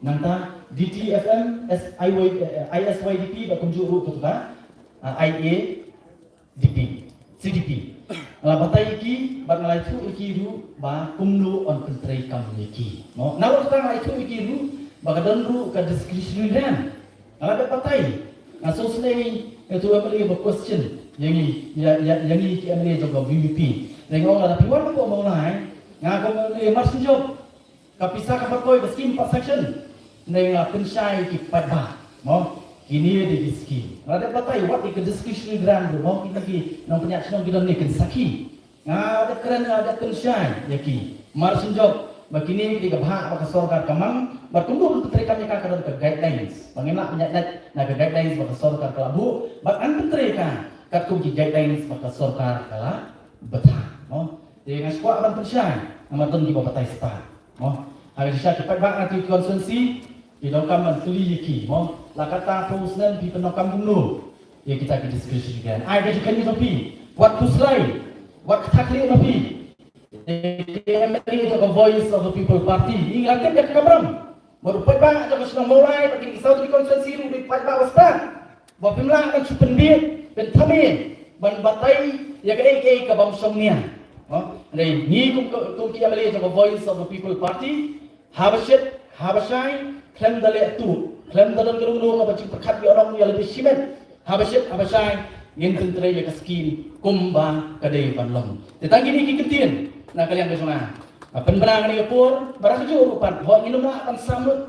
nangta D T F M, S I Y, eh, I S Y D P bad kumjuh ruh kata ka, ah, I A D P, C D P. Nga la batai ïa ki bad nga la ïathuh ïa ki ruh ba kumno yn pyntreikam ïa ki. Mo, nalor kata nga la ïathuh ïa ki ruh ba ka don ruh ka discretionary grant. Nga la dep batai. Nga sngewsynei ïa uto u M L A ba question ïa ngi, ïa, ïa, ïa ngi ki M L A jong ka V P P. Nga ong lada phi wan hapoh Mawlai, nga kum u M L A mar shu jop. Ka pisa kaba koi ka skim pat sanction. Nga la pynshai ki paidbah. Mo, kine dei ki skim. Nga la dep batai wat ïa ka discretionary grant ruh, mo, kine ki nongpynïaid shnong ki don ne kin sakhi. Nga la dep kren, nga la dep pynshai ïa ki. Mar shu jop ba kine ki dei ka bhah ba ka sorkar ka mang, bad kumno ban pyntreikam ïa ka, ka don ka guidelines. Ba ngim lah ban ïaid lait na ka guidelines ba ka sorkar ka la buh, bad ngan pyntreikam katkum ki guidelines ba ka sorkar ka la bthah. Mo, te nga shu kwah ban pynshai namar don kiba batai stad. Mo, ha ka jingshisha ki paidbah na ki constituency, ki donkam ban kylli ïa ki, mo, la katta phew snem phi pyndonkam kumno? ïa kita ki discussion ki. Ai ka jingkylli jong phi, wat khuslai, wat kata khlieh jong phi. Ki M L A jong ka Voice of the People Party, ngi la tip ïa ka kamram. Bad u paidbah jong ka shnong Mawlai bad ki South Constituency ruh u dei paidbah ba stad. Ba phim lah ban shu pynbeit, pynthame, ban batai ïa kaei kaei ka bym shongnia. Hynrei ngi kum, kum ki M L A jong ka Voice of the People Party, haba shit, haba shai, khlem da leh tuh, khlem da don ka rung rung kaba jingpyrkhat ïa u nongïalam shimet, haba shit, haba shai, ngin pyntrei ïa ka skim kumba ka dei ban long. Te tang kine ki kyntien na ka liang ka jong nga. Pynbna kane ka por, ba la ka jong ruh pat, hooid ngin ym lah ban sam lut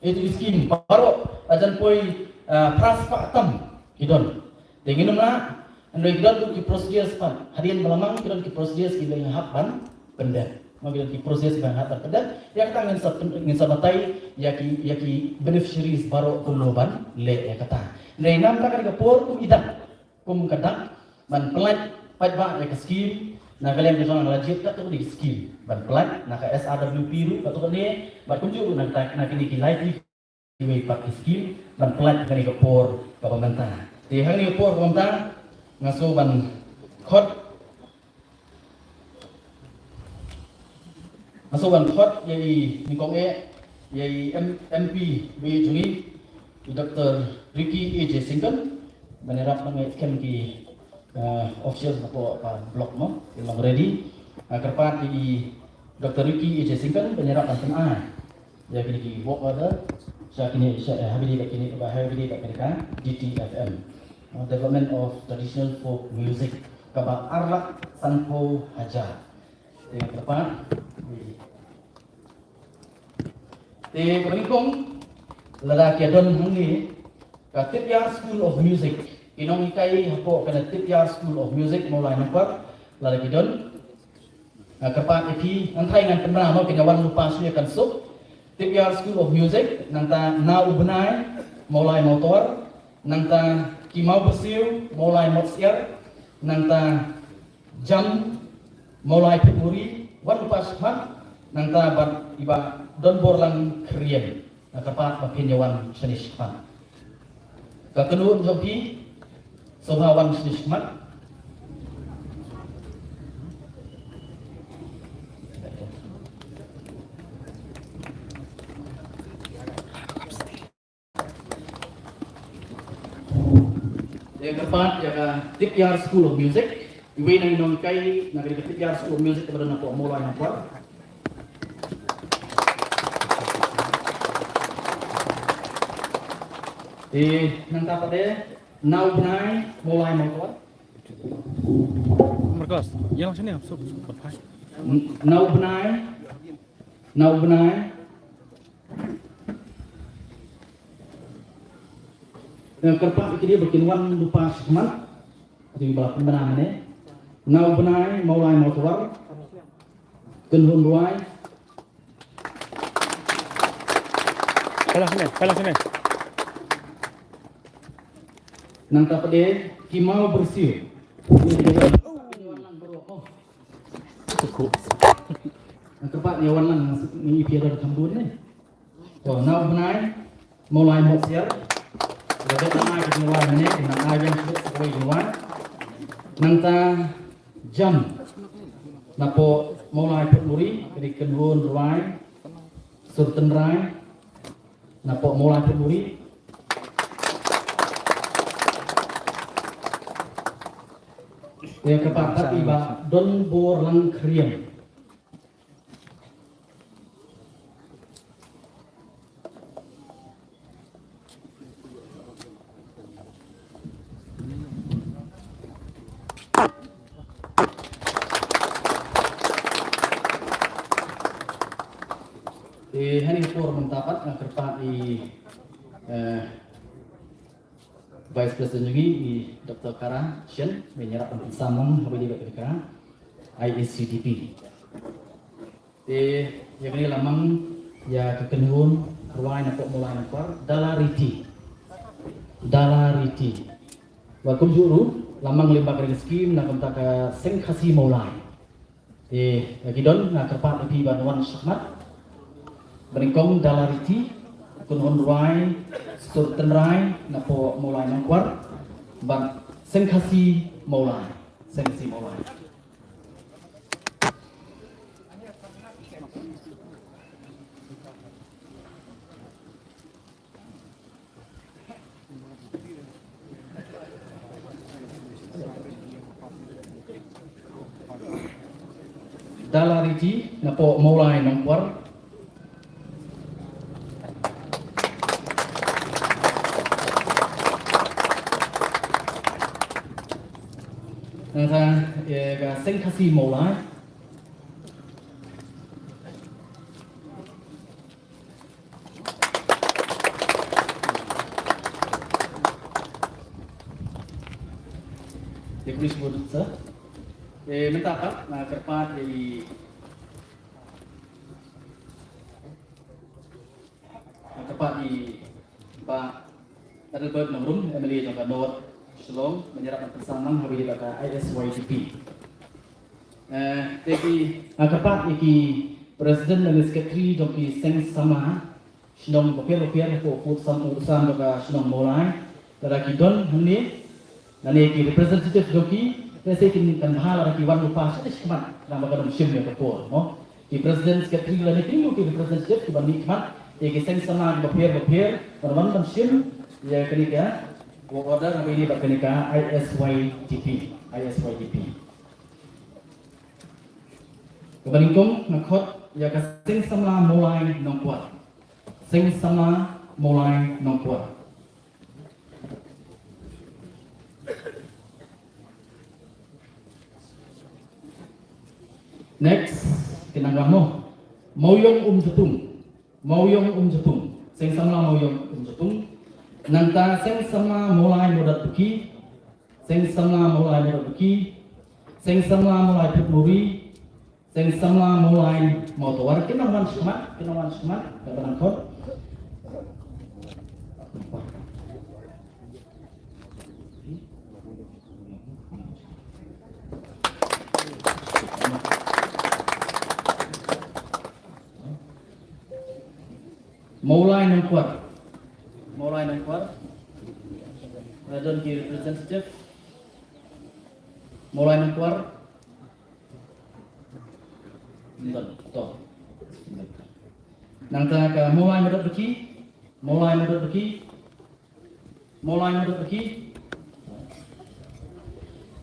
ïa ki skim baroh, la jan poi, ah, phra spah tam ki don. Te ngin ym lah, hynrei ki don ki procedures pat. Hadien ba la mang ki don ki procedures kiba hap ban pyndep. Mo, ki don ki procedures kiba hap ban pyndep. Ïa kata ngin sa pyn-, ngin sa batai ïa ki, ïa ki beneficiaries baroh kumno ban leh ïa kata. Hynrei namar kane ka por kum i dak, kum ka dak ban pyllait paidbah ïa ka skim, na ka liang ka jong nga la jied katto katne ki skim ban pyllait, na ka S R W P ruh katto katne, bad kumjuh ruh na ka, na kine ki livelihood, kiwei pat ki skim ban pyllait ha kane ka por kaba mynta. Te ha kane ka por kaba mynta nga sngew ban khot, nga sngew ban khot ïa i nyngkong eh, ïa i M-, M P ba ïeit jong ngi, i Doctor Ricky A J Syngkon, ban ïarap ban ngeit skhem ki, eh, official hapoh ka block, mo, ki long ready. Ah, kyrpad ïa i Doctor Ricky A J Syngkon ban ïarap ban pyn-ai ïa kine ki work order sha kine, sha, eh, ha kine, kine, ha kine, kine ka D T F M, uh, Development of Traditional Folk Music, kaba ar lak sanphew hajar. Te kyrpad. Te kaba nyngkong, lada ki don hangne ka Tipyar School of Music, ki nonghikai hapoh kane Tipyar School of Music Mawlai Nongkwar, lada ki don, nga kyrpad ïa phi, ngan tharai ngan pynbna mo, kin ïa wan lypa shuh ïa kan suk. Tipyar School of Music, nangta Na U Bnai Mawlai Mawtawar, nangta Ki Mawbyrsiew Mawlai Mawsiar, nangta Jam Mawlai Phitmuri, wan lypa shakhmat, nangta bad i Bah Donborlang Khyriem. Nga kyrpad ba phin ïa wan shane shakhmat. Ka kynhun jong phi, sngewbha wan shane shakhmat. Te kyrpad ïa ka Tipyar School of Music, iwei na ki nonghikai na ka Tipyar School of Music kaba don hapoh Mawlai Nongkwar. Te nangta pat de Na U Bnai Mawlai Mawtawar. Marcos, ïa lang shane, suk, suk, pat phai. Na U Bnai, Na U Bnai. Nga kyrpad ïa kine ba kin wan lypa shakhmat. Ati ba la pynbna mynne. Na U Bnai Mawlai Mawtawar. Kynhun Rwai. Phalang shane, phalang shane. Nangta pat de Ki Mawbyrsiew. Nga kyrpad ïa wan lang, ngi ïa phi don kham bun ne. To, Na U Bnai Mawlai Mawsiar. Ba dei tang ai ka jingwan ne, nang ai ïa shuh sa kawei jingwan. Nangta Jam napoh Mawlai Phitmuri, ka dei kynhun Rwai Sur Tynrai napoh Mawlai Phitmuri. Ïa ka pat pat i Bah Donborlang Khyriem. Eh, ha kane ka por mynta pat nga kyrpad ïa i, eh, Vice President jong ngi, i Doctor Kara Shen, ban ïarap ban pynsam lang haba ïadei bad ka I A C D P. Te ïa kane la mang ïa ka kynhun Rwai napoh Mawlai Nongkwar, Dala Riti. Dala Riti. Bad kumjuh ruh la mang lyngba ka skim na ka bynta ka Seng Khasi Mawlai. Te ïa ki don, nga kyrpad ïa phi ban wan shakhmat. Ba nyngkong Dala Riti, kynhun Rwai Sur Tynrai napoh Mawlai Nongkwar. Bad Seng Khasi Mawlai. Seng Khasi Mawlai. Dalla Riti napoh Mawlai Nongkwar. Nangta, eh, ka Seng Khasi Mawlai. Te police bun sa. Te mynta pat nga kyrpad ïa i, nga kyrpad ïa i Bah Adelbert Nongrum, M L A jong ka North Shillong, ban ïarap ban pynsamla haba ïadei bad ka I S Y D P. Eh, te ki, nga kyrpad ïa ki president lane secretary jong ki seng samla shnong bapher bapher hapoh pud sam u sam jong ka shnong Mawlai, lada ki don hangne, lane ki representative jong ki, te sa kin kan bha lada ki wan lypa shane shakhmat, namar ba ka dang shim ïa ka por, mo. Ki president secretary lane ki, ki representative kiban mih khmat, te ki seng samla bapher bapher, ban wan ban shim ïa kane ka work order haba ïadei bad kane ka I S Y D P, I S Y D P. Kaba nyngkong nga khot ïa ka seng samla Mawlai Nongkwar. Seng samla Mawlai Nongkwar. Next, ki nang wan mo. Mawiong Umjatung. Mawiong Umjatung. Seng samla Mawiong Umjatung. Nangta seng samla Mawlai Mawdatbuki. Seng samla Mawlai Mawdatbuki. Seng samla Mawlai Phutmuri. Seng samla Mawlai Mawtawar. Ki nang wan shakhmat, ki nang wan shakhmat, ka ban khot. Mawlai Nongkwar. Mawlai Nongkwar. Radon ki representative. Mawlai Nongkwar. Ndan, to. Nangta ka Mawlai Mawdatbuki, Mawlai Mawdatbuki, Mawlai Mawdatbuki,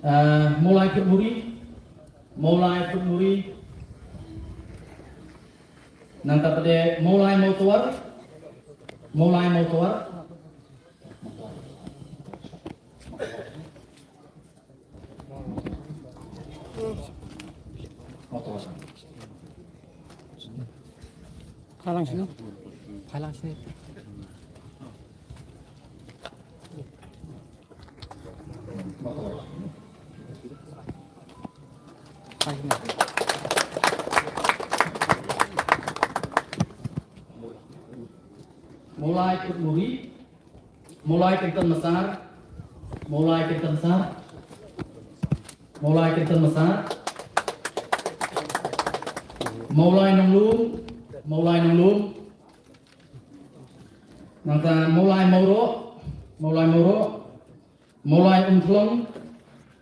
eh, Mawlai Phutmuri, Mawlai Phutmuri, nangta pat de Mawlai Mawtawar, Mawlai Mawtawar. Phalang sini. Phalang sini. Mawlai Kutmuri. Mawlai Kynton Masar. Mawlai Kynton Masar. Mawlai Kynton Masar. Mawlai Nonglum. Mawlai Nonglum. Nangta Mawlai Mawroh. Mawlai Mawroh. Mawlai Umthlong.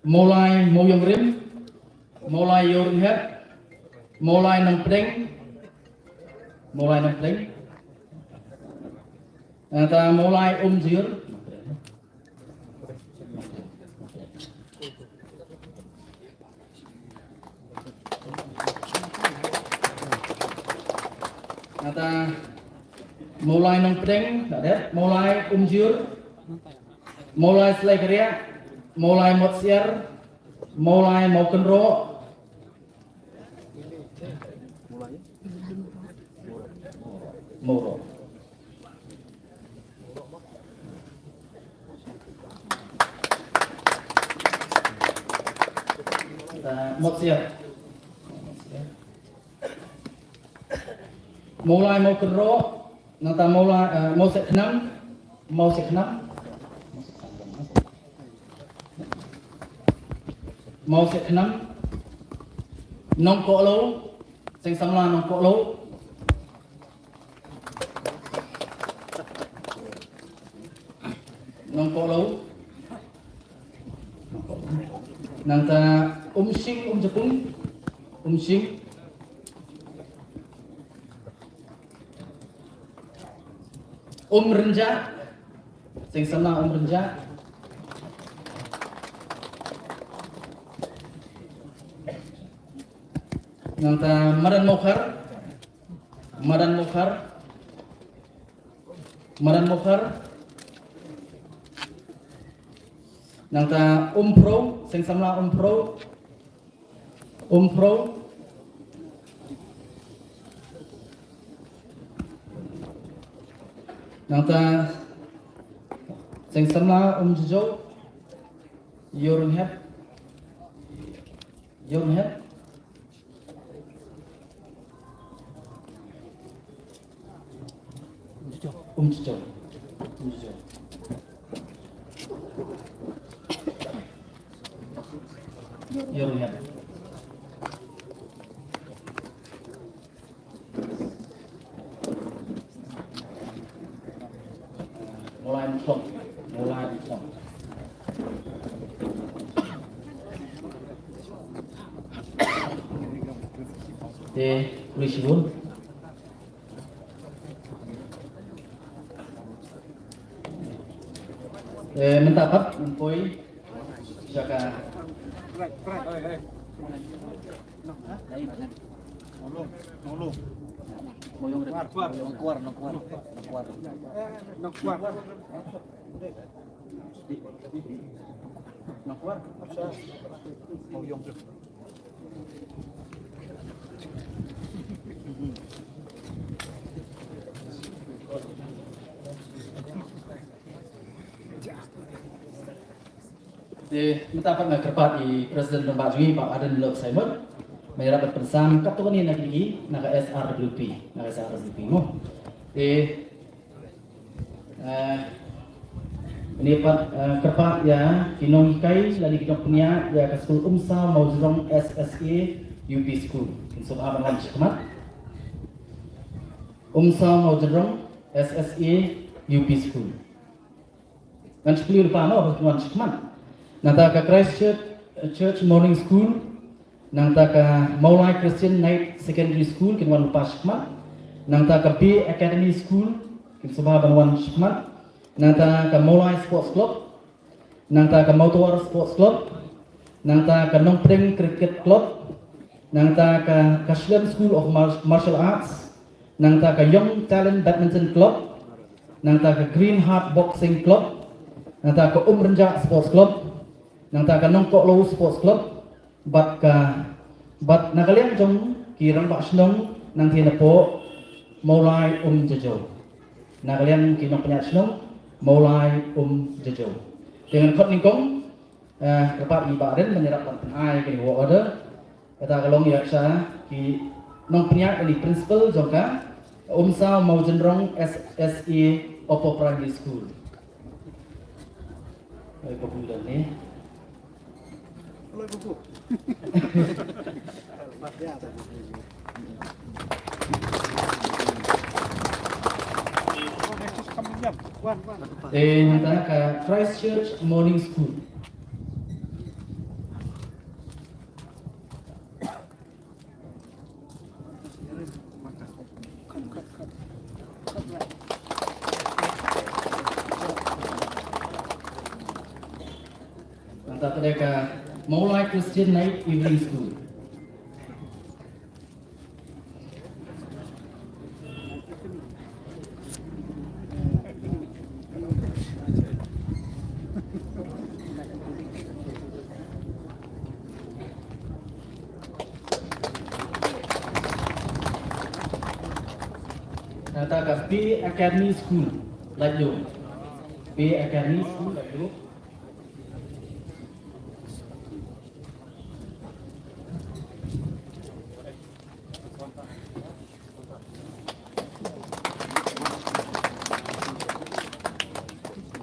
Mawlai Mawiong Rim. Mawlai Ïew Rynghep. Mawlai Nongpdeng. Mawlai Nongpdeng. Nangta Mawlai Umjir. Nangta Mawlai Nongpdeng, da dep, Mawlai Umjir, Mawlai Slai Kariah, Mawlai Motsiar, Mawlai Mawkynroh, Mawroh. Ta Motsiar. Mawlai Mawkynroh, nangta Mawlai, eh, Mawseh Khnam, Mawseh Khnam. Mawseh Khnam. Nongkohlew, Seng Samla Nongkohlew. Nongkohlew. Nangta Umshing Umjapung. Umshing. Umrynjah. Seng samla Umrynjah. Nangta Madan Mokhar. Madan Mokhar. Madan Mokhar. Nangta Umphro, seng samla Umphro. Umphro. Nangta seng samla Umjajo. Ïoh ryngkat. Ïoh ryngkat. Umjajo. Umjajo. Ïoh ryngkat. Mawlai Umtlong. Mawlai Umtlong. Te, khublei shibun. Eh, mynta pat, ngan poi sha ka Te mynta pat nga kyrpad ïa i President rangbah jong ngi, Bah Ardent Lok Saimon, ban ïarap ban pynsam katto katne na ki, na ka S R W P, na ka S R W P mo. Te, eh, ngi pat, eh, kyrpad ïa ki nonghikai lane ki nongpynïaid ïa ka skul Umsaw Mawjynrong S S A U P School, kin sngewbha ban wan shakhmat. Umsaw Mawjynrong S S A U P School. Ngan shu kylli lypa mo, ba kin wan shakhmat. Nangta ka Christ Church, Church Morning School, nangta ka Mawlai Christian Night Secondary School, kin wan lypa shakhmat. Nangta ka Bay Academy School, kin sngewbha ban wan shakhmat. Nangta ka Mawlai Sports Club, nangta ka Mawtawar Sports Club, nangta ka Nongpdeng Cricket Club, nangta ka, ka Shlem School of Mar-, Martial Arts, nangta ka Young Talent Badminton Club, nangta ka Green Heart Boxing Club, nangta ka Umrynjah Sports Club, nangta ka Nongkohlew Sports Club, bad ka, bad na ka liang jong ki rangbah shnong nangta napoh Mawlai Umjajo. Na ka liang ki nongpynïaid shnong Mawlai Umjajo. Te ngan khot nyngkong, eh, kyrpad ïa i Bah Ardent ban ïarap ban pynai kane ka work order. Kata ka long ïa sha ki nongpynïaid, ïa ki principal jong ka Umsaw Mawjynrong S S A Upper Primary School. Ai, babu dan ni. Eh, nangta ka Christ Church Morning School. Nangta pat ka Mawlai Christian Night Evening School. Nangta ka Bay Academy School, Laitluid. Bay Academy School, Laitluid.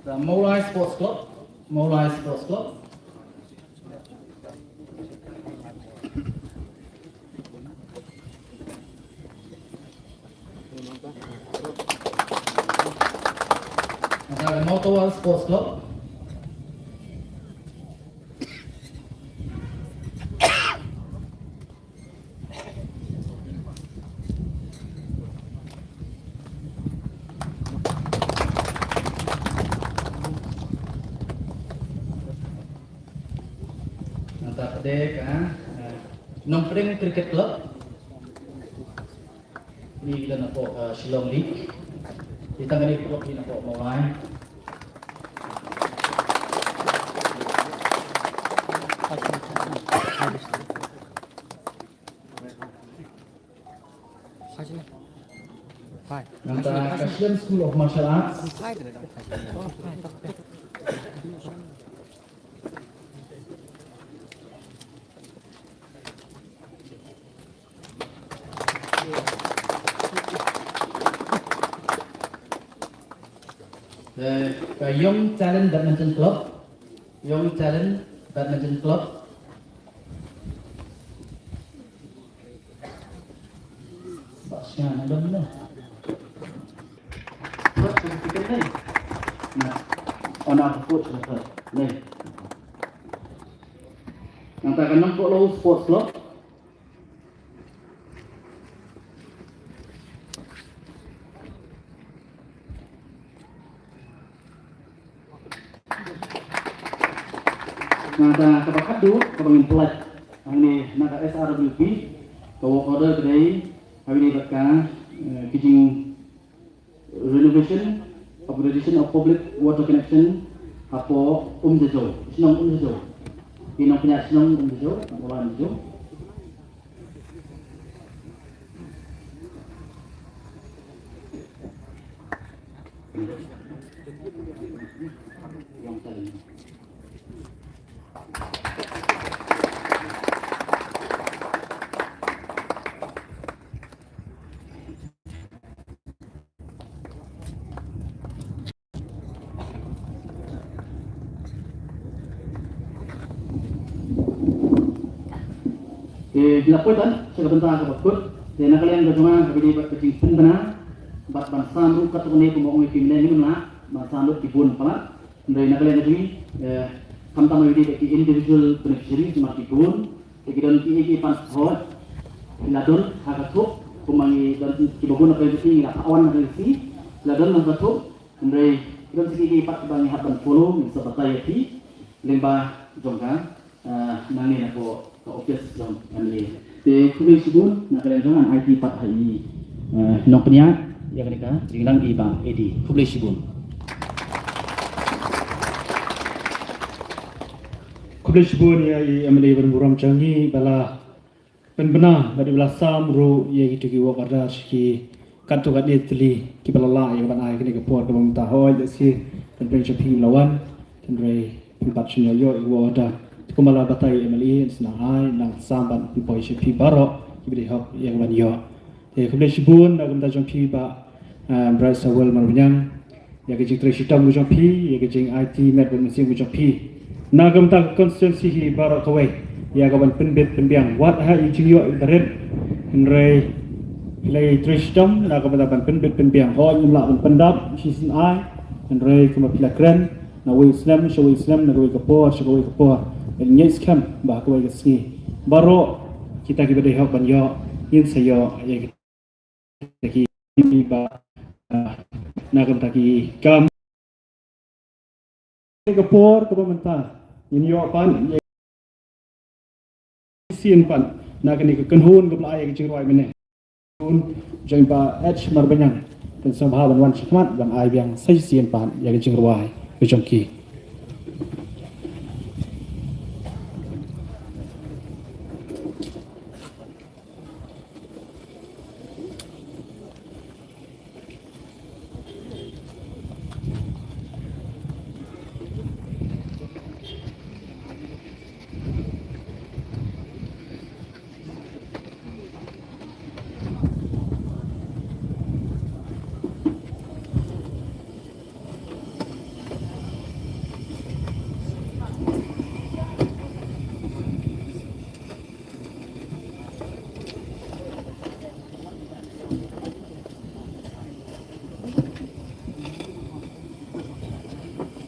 The Mawlai Sports Club, Mawlai Sports Club. The Mawtawar Sports Club. Te ka, eh, Nongpdeng Cricket Club. Ni ki don hapoh, eh, Shillong League. Te tang kane ka club ki don hapoh Mawlai. Nangta ka Shillong School of Martial Arts. Eh, ka Young Talent Badminton Club. Young Talent Badminton Club. Ba sha na dam na. First certificate ni. Na. On our foot, sir. Ni. Nangta ka Nongpoh Law Sports Club. Nangta kaba khatduh kaba ngin pynlait hangne na ka S R W P, ka work order ka dei ha kane ka, eh, ka jing renovation, upgradation of public water connection hapoh Umjajaw, shnong Umjajaw. Ki nongpynïaid shnong Umjajaw, Mawlai Umjajaw. Te la poi tan sha ka bynta kaba kut. Te na ka liang ka jong nga kaba dei bad ka jingpynbna bad ban sam ruh katto katne, kumba ong ïa phi mynne, ngim lah ban sam lut ki bun palat. Hynrei na ka liang ka jong ngi, eh, khamtam ïa ki individual beneficiaries, namar ki bun. Te ki don kiei kiei pat, hooid, ki la don ha ka thup, kumba ngi don kiba bun na ka liang ka jong ngi, la phah wan na ka liang ka jong ngi, ki la don ha ka thup. Hynrei ki don sa kiei kiei pat kiba ngi hap ban follow, ngin sa batai ïa phi lyngba jong ka, ah, nangne na ka, ka office jong ka M L A. Te khublei shibun na ka liang jong nga, ngan ai kti pat ha i, eh, nongpynïaid ïa kane ka jingnang, i Bah Eddie. Khublei shibun. Khublei shibun ïa i M L A ba burom jong ngi ba la pynbna bad i ba la sam ruh ïa kito ki work order sha ki katto katne tylli kiba la lah ïa ka ban ai kane ka por kaba mynta. Hooid, lehse pynbna sha phi ba la wan, hynrei pynbat sha ngi ïa i work order. Te kumba la batai i M L A, nang ai, nang sam ban pynpoi sha phi baroh kiba dei hok ïa ka ban ïoh. Te khublei shibun na ka bynta jong phi Bah, eh, Bright Sawel Marbaniang, ïa ka jingtrei shitom ka jong phi, ïa ka jingaiti met bad mynsiem ka jong phi na ka bynta ka constituency hi baroh kawei, ïa ka ban pynbit pynbiang wat ha i jingïoh i barit. Hynrei phi la ïa trei shitom na ka bynta ban pynbit pynbiang. Hooid, ngim lah ban pyndap shisien ai, hynrei kumba phi la kren, na kawei ka snem sha kawei ka snem, na kawei ka por sha kawei ka por, ngin ngeit skhem ba ha kawei ka sngi baroh kita kiba dei hok ban ïoh, ngin sa ïoh ïa kita ki, ba, ah, na ka bynta ki kam. Ka por kaba mynta ngin ïoh pat ïa ka shisien pat na kane ka kynhun kaba la ai ïa ka jingrwai mynne. Jong i Bah H Marbaniang, kin sngewbha ban wan shakhmat ban ai biang sa shisien pat ïa ka jingrwai ka jong ki.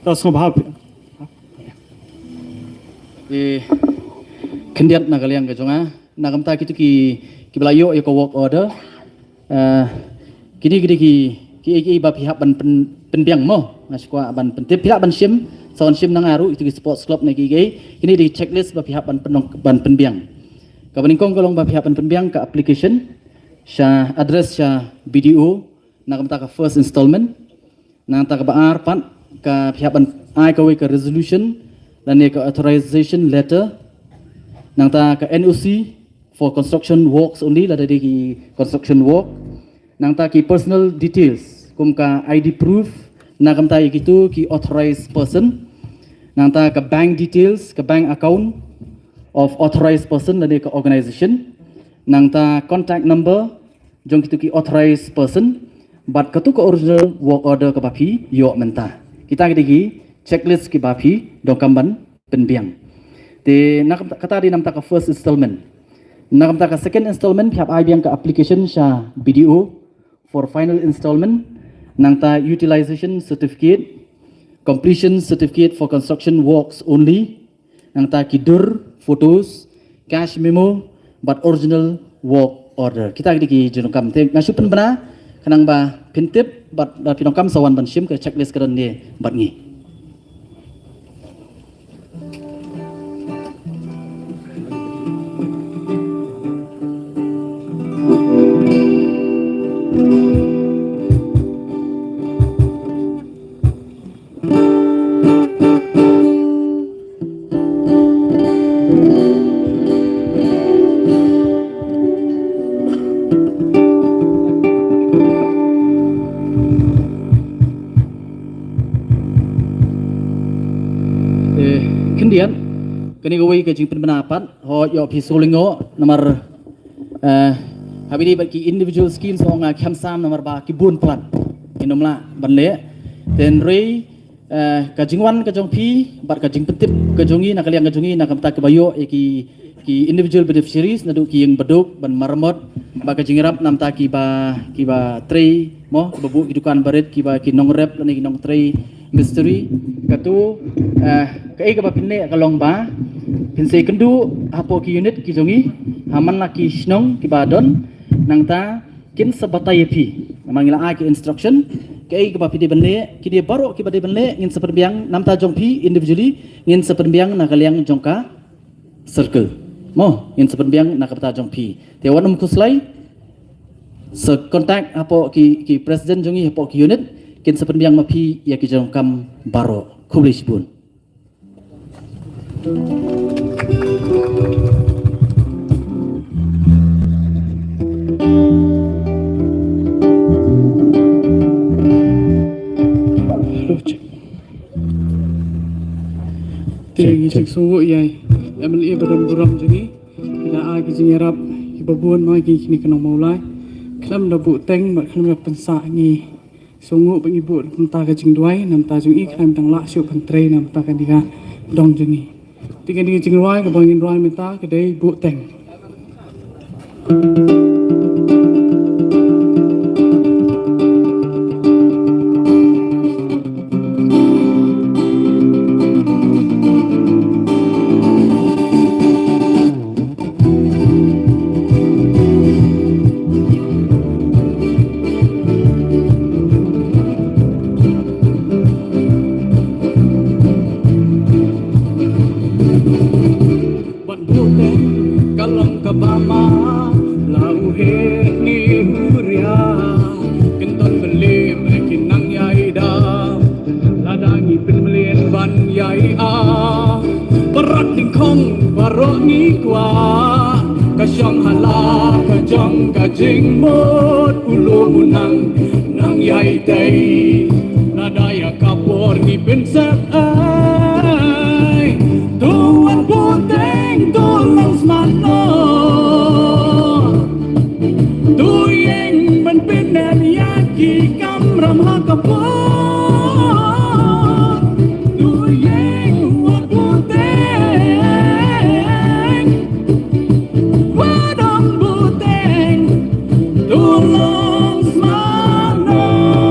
Ta sngewbha. Eh, khyndiat na ka liang ka jong nga, na ka bynta kito ki, kiba la ïoh ïa ka work order. Eh, kine, kine ki, kiei kiei ba phi hap ban pyn, pynbiang mo. Nga shu kwah ban pyntip, phi lah ban shim, sa wan shim na nga ruh, ïa kitu ki sports club ne kiei kiei. Kine dei ki checklist ba phi hap ban pyn, ban pynbiang. Kaba nyngkong ka long ba phi hap ban pynbiang ka application sha, address sha B D O, na ka bynta ka first installment. Nangta kaba ar pat ka phi hap ban ai kawei ka resolution lane ka authorization letter. Nangta ka N O C for construction works only, lada dei ki construction work. Nangta ki personal details, kum ka I D proof na ka bynta ïa kitu ki authorized person. Nangta ka bank details, ka bank account of authorized person lane ka organization. Nangta contact number jong kitu ki authorized person, bad katu ka original work order kaba phi ïoh mynta. Kita ki dei ki checklist kiba phi donkam ban pynbiang. Te na ka, kata dei na ka bynta ka first installment. Na ka bynta ka second installment phi hap ai biang ka application sha B D O for final installment. Nangta utilization certificate, completion certificate for construction works only. Nangta ki dur, photos, cash memo, bad original work order. Kita ki dei ki jingdonkam. Te nga shu pynbna khnang ba phin tip bad, bad phi donkam sa wan ban shim ka checklist ka don ne bad ngi. Eh, khyndiat, kane kawei ka jingpynbna pat, hooid ïoh phi sngewlyngngoh, namar, eh, haba ïadei bad ki individual schemes, nga kham sam namar ba ki bun palat, ngin ym lah ban leh. Hynrei, eh, ka jingwan ka jong phi, bad ka jingpyntip ka jong ngi, na ka liang ka jong ngi, na ka bynta kiba ïoh, ïa ki, ki individual beneficiaries, naduh ki ïing baduk, ban maramot, bad ka jingïarap na ka bynta kiba, kiba trei, mo, kiba buh ki dukan barit, kiba ki nongrep, lane ki nongtrei mistri. Katu, eh, kaei kaba phin leh ka long ba phin sa ïakynduh hapoh ki unit ki jong ngi, ha man la ki shnong kiba don, nangta kin sa batai ïa phi. Namar ngi la ai ki instruction, kaei kaba phi dei ban leh, kine baroh kiba dei ban leh, ngin sa pynbiang na ka bynta jong phi individually, ngin sa pynbiang na ka liang jong ka circle. Mo, ngin sa pynbiang na ka bynta jong phi. Te wat nym khuslai, sa contact hapoh ki, ki president jong ngi hapoh ki unit, kin sa pynbiang ma phi ïa ki jingdonkam baroh. Khublei shibun. Te ngi jingsngewnguh ïa i M L A ba don burom jong ngi. Ki la ai ki jingïarap kiba bun ma ngi kine ki nong Mawlai. Khlem da buhteng bad khlem da pynsah, ngi sngewnguh ba ngi buh na ka bynta ka jingduwai, na ka bynta jong i, khlem tang lah shuh ban trei na ka bynta kane ka dong jong ngi. Te kane ka jingrwai kaba ngin rwai mynta ka dei Buhteng. Bad Buhteng ka long kaba ma, la u heh ne u ria, kin don bynta ba kin nang ïai dap. Lada ngi pynmlien ban ïai ap, baroh nyngkong baroh ngi kwah, ka shong ha la ka jong ka jingmut, u lum u nang nang ïai tei. Lada ïa ka por ngi pynsep ei, to wan Buhteng to long smat noh. To ïeng ban pyndep ïa ki kamram ha ka por. To ïeng wat Buhteng, wat ong Buhteng to long smat noh.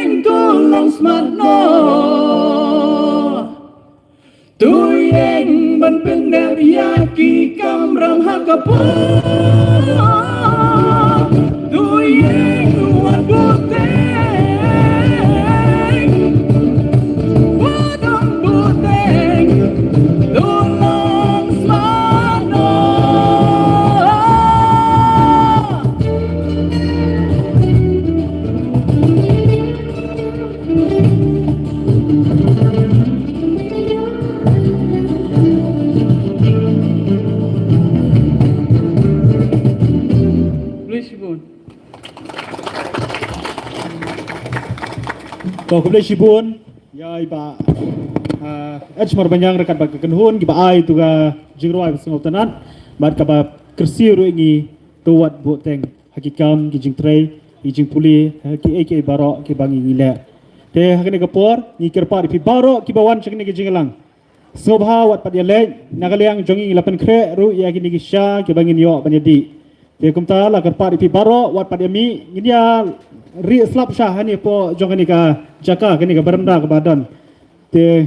To long smat noh. To ïeng ban pyndep ïa ki kamram ha ka por. To ïeng wat buteng. Wat ong buteng. To long smat noh. Khublei shibun. To, khublei shibun ïa i Bah, ah, H. Marbaniang ryngkat bad ka kynhun kiba ai ïa ka jingrwai ba sngewtynnat bad kaba kyrsiew ruh ïa ngi, to wat buteng ha ki kam, ki jingtrei, ki jingpule, ha kiei kiei baroh kiba ngi ngi leh. Te ha kane ka por ngi kyrpad ïa phi baroh kiba wan sha kane ka jingïalang, sngewbha wat pat ïaleit. Na ka liang jong ngi ngi la pynkhreh ruh ïa kine ki sha kiba ngin ïoh ban ïadih. Te kumta la kyrpad ïa phi baroh wat pat ïamih, ngin ïa rieh slap sha hangne hapoh jong kane ka jaka, kane ka baranda kaba don. Te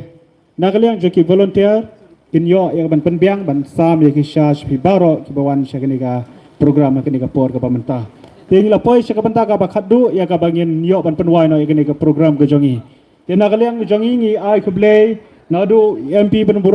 na ka liang jong ki volunteer kin ïoh ïa ka ban pynbiang ban sam ïa ki sha sha phi baroh kiba wan sha kane ka program ha kane ka por kaba mynta. Te ngi la poi sha ka bynta kaba khatduh ïa kaba ngin ïoh ban pynwai noh ïa kane ka program ka jong ngi. Te na ka liang jong ngi ngi ai khublei naduh M P ban burom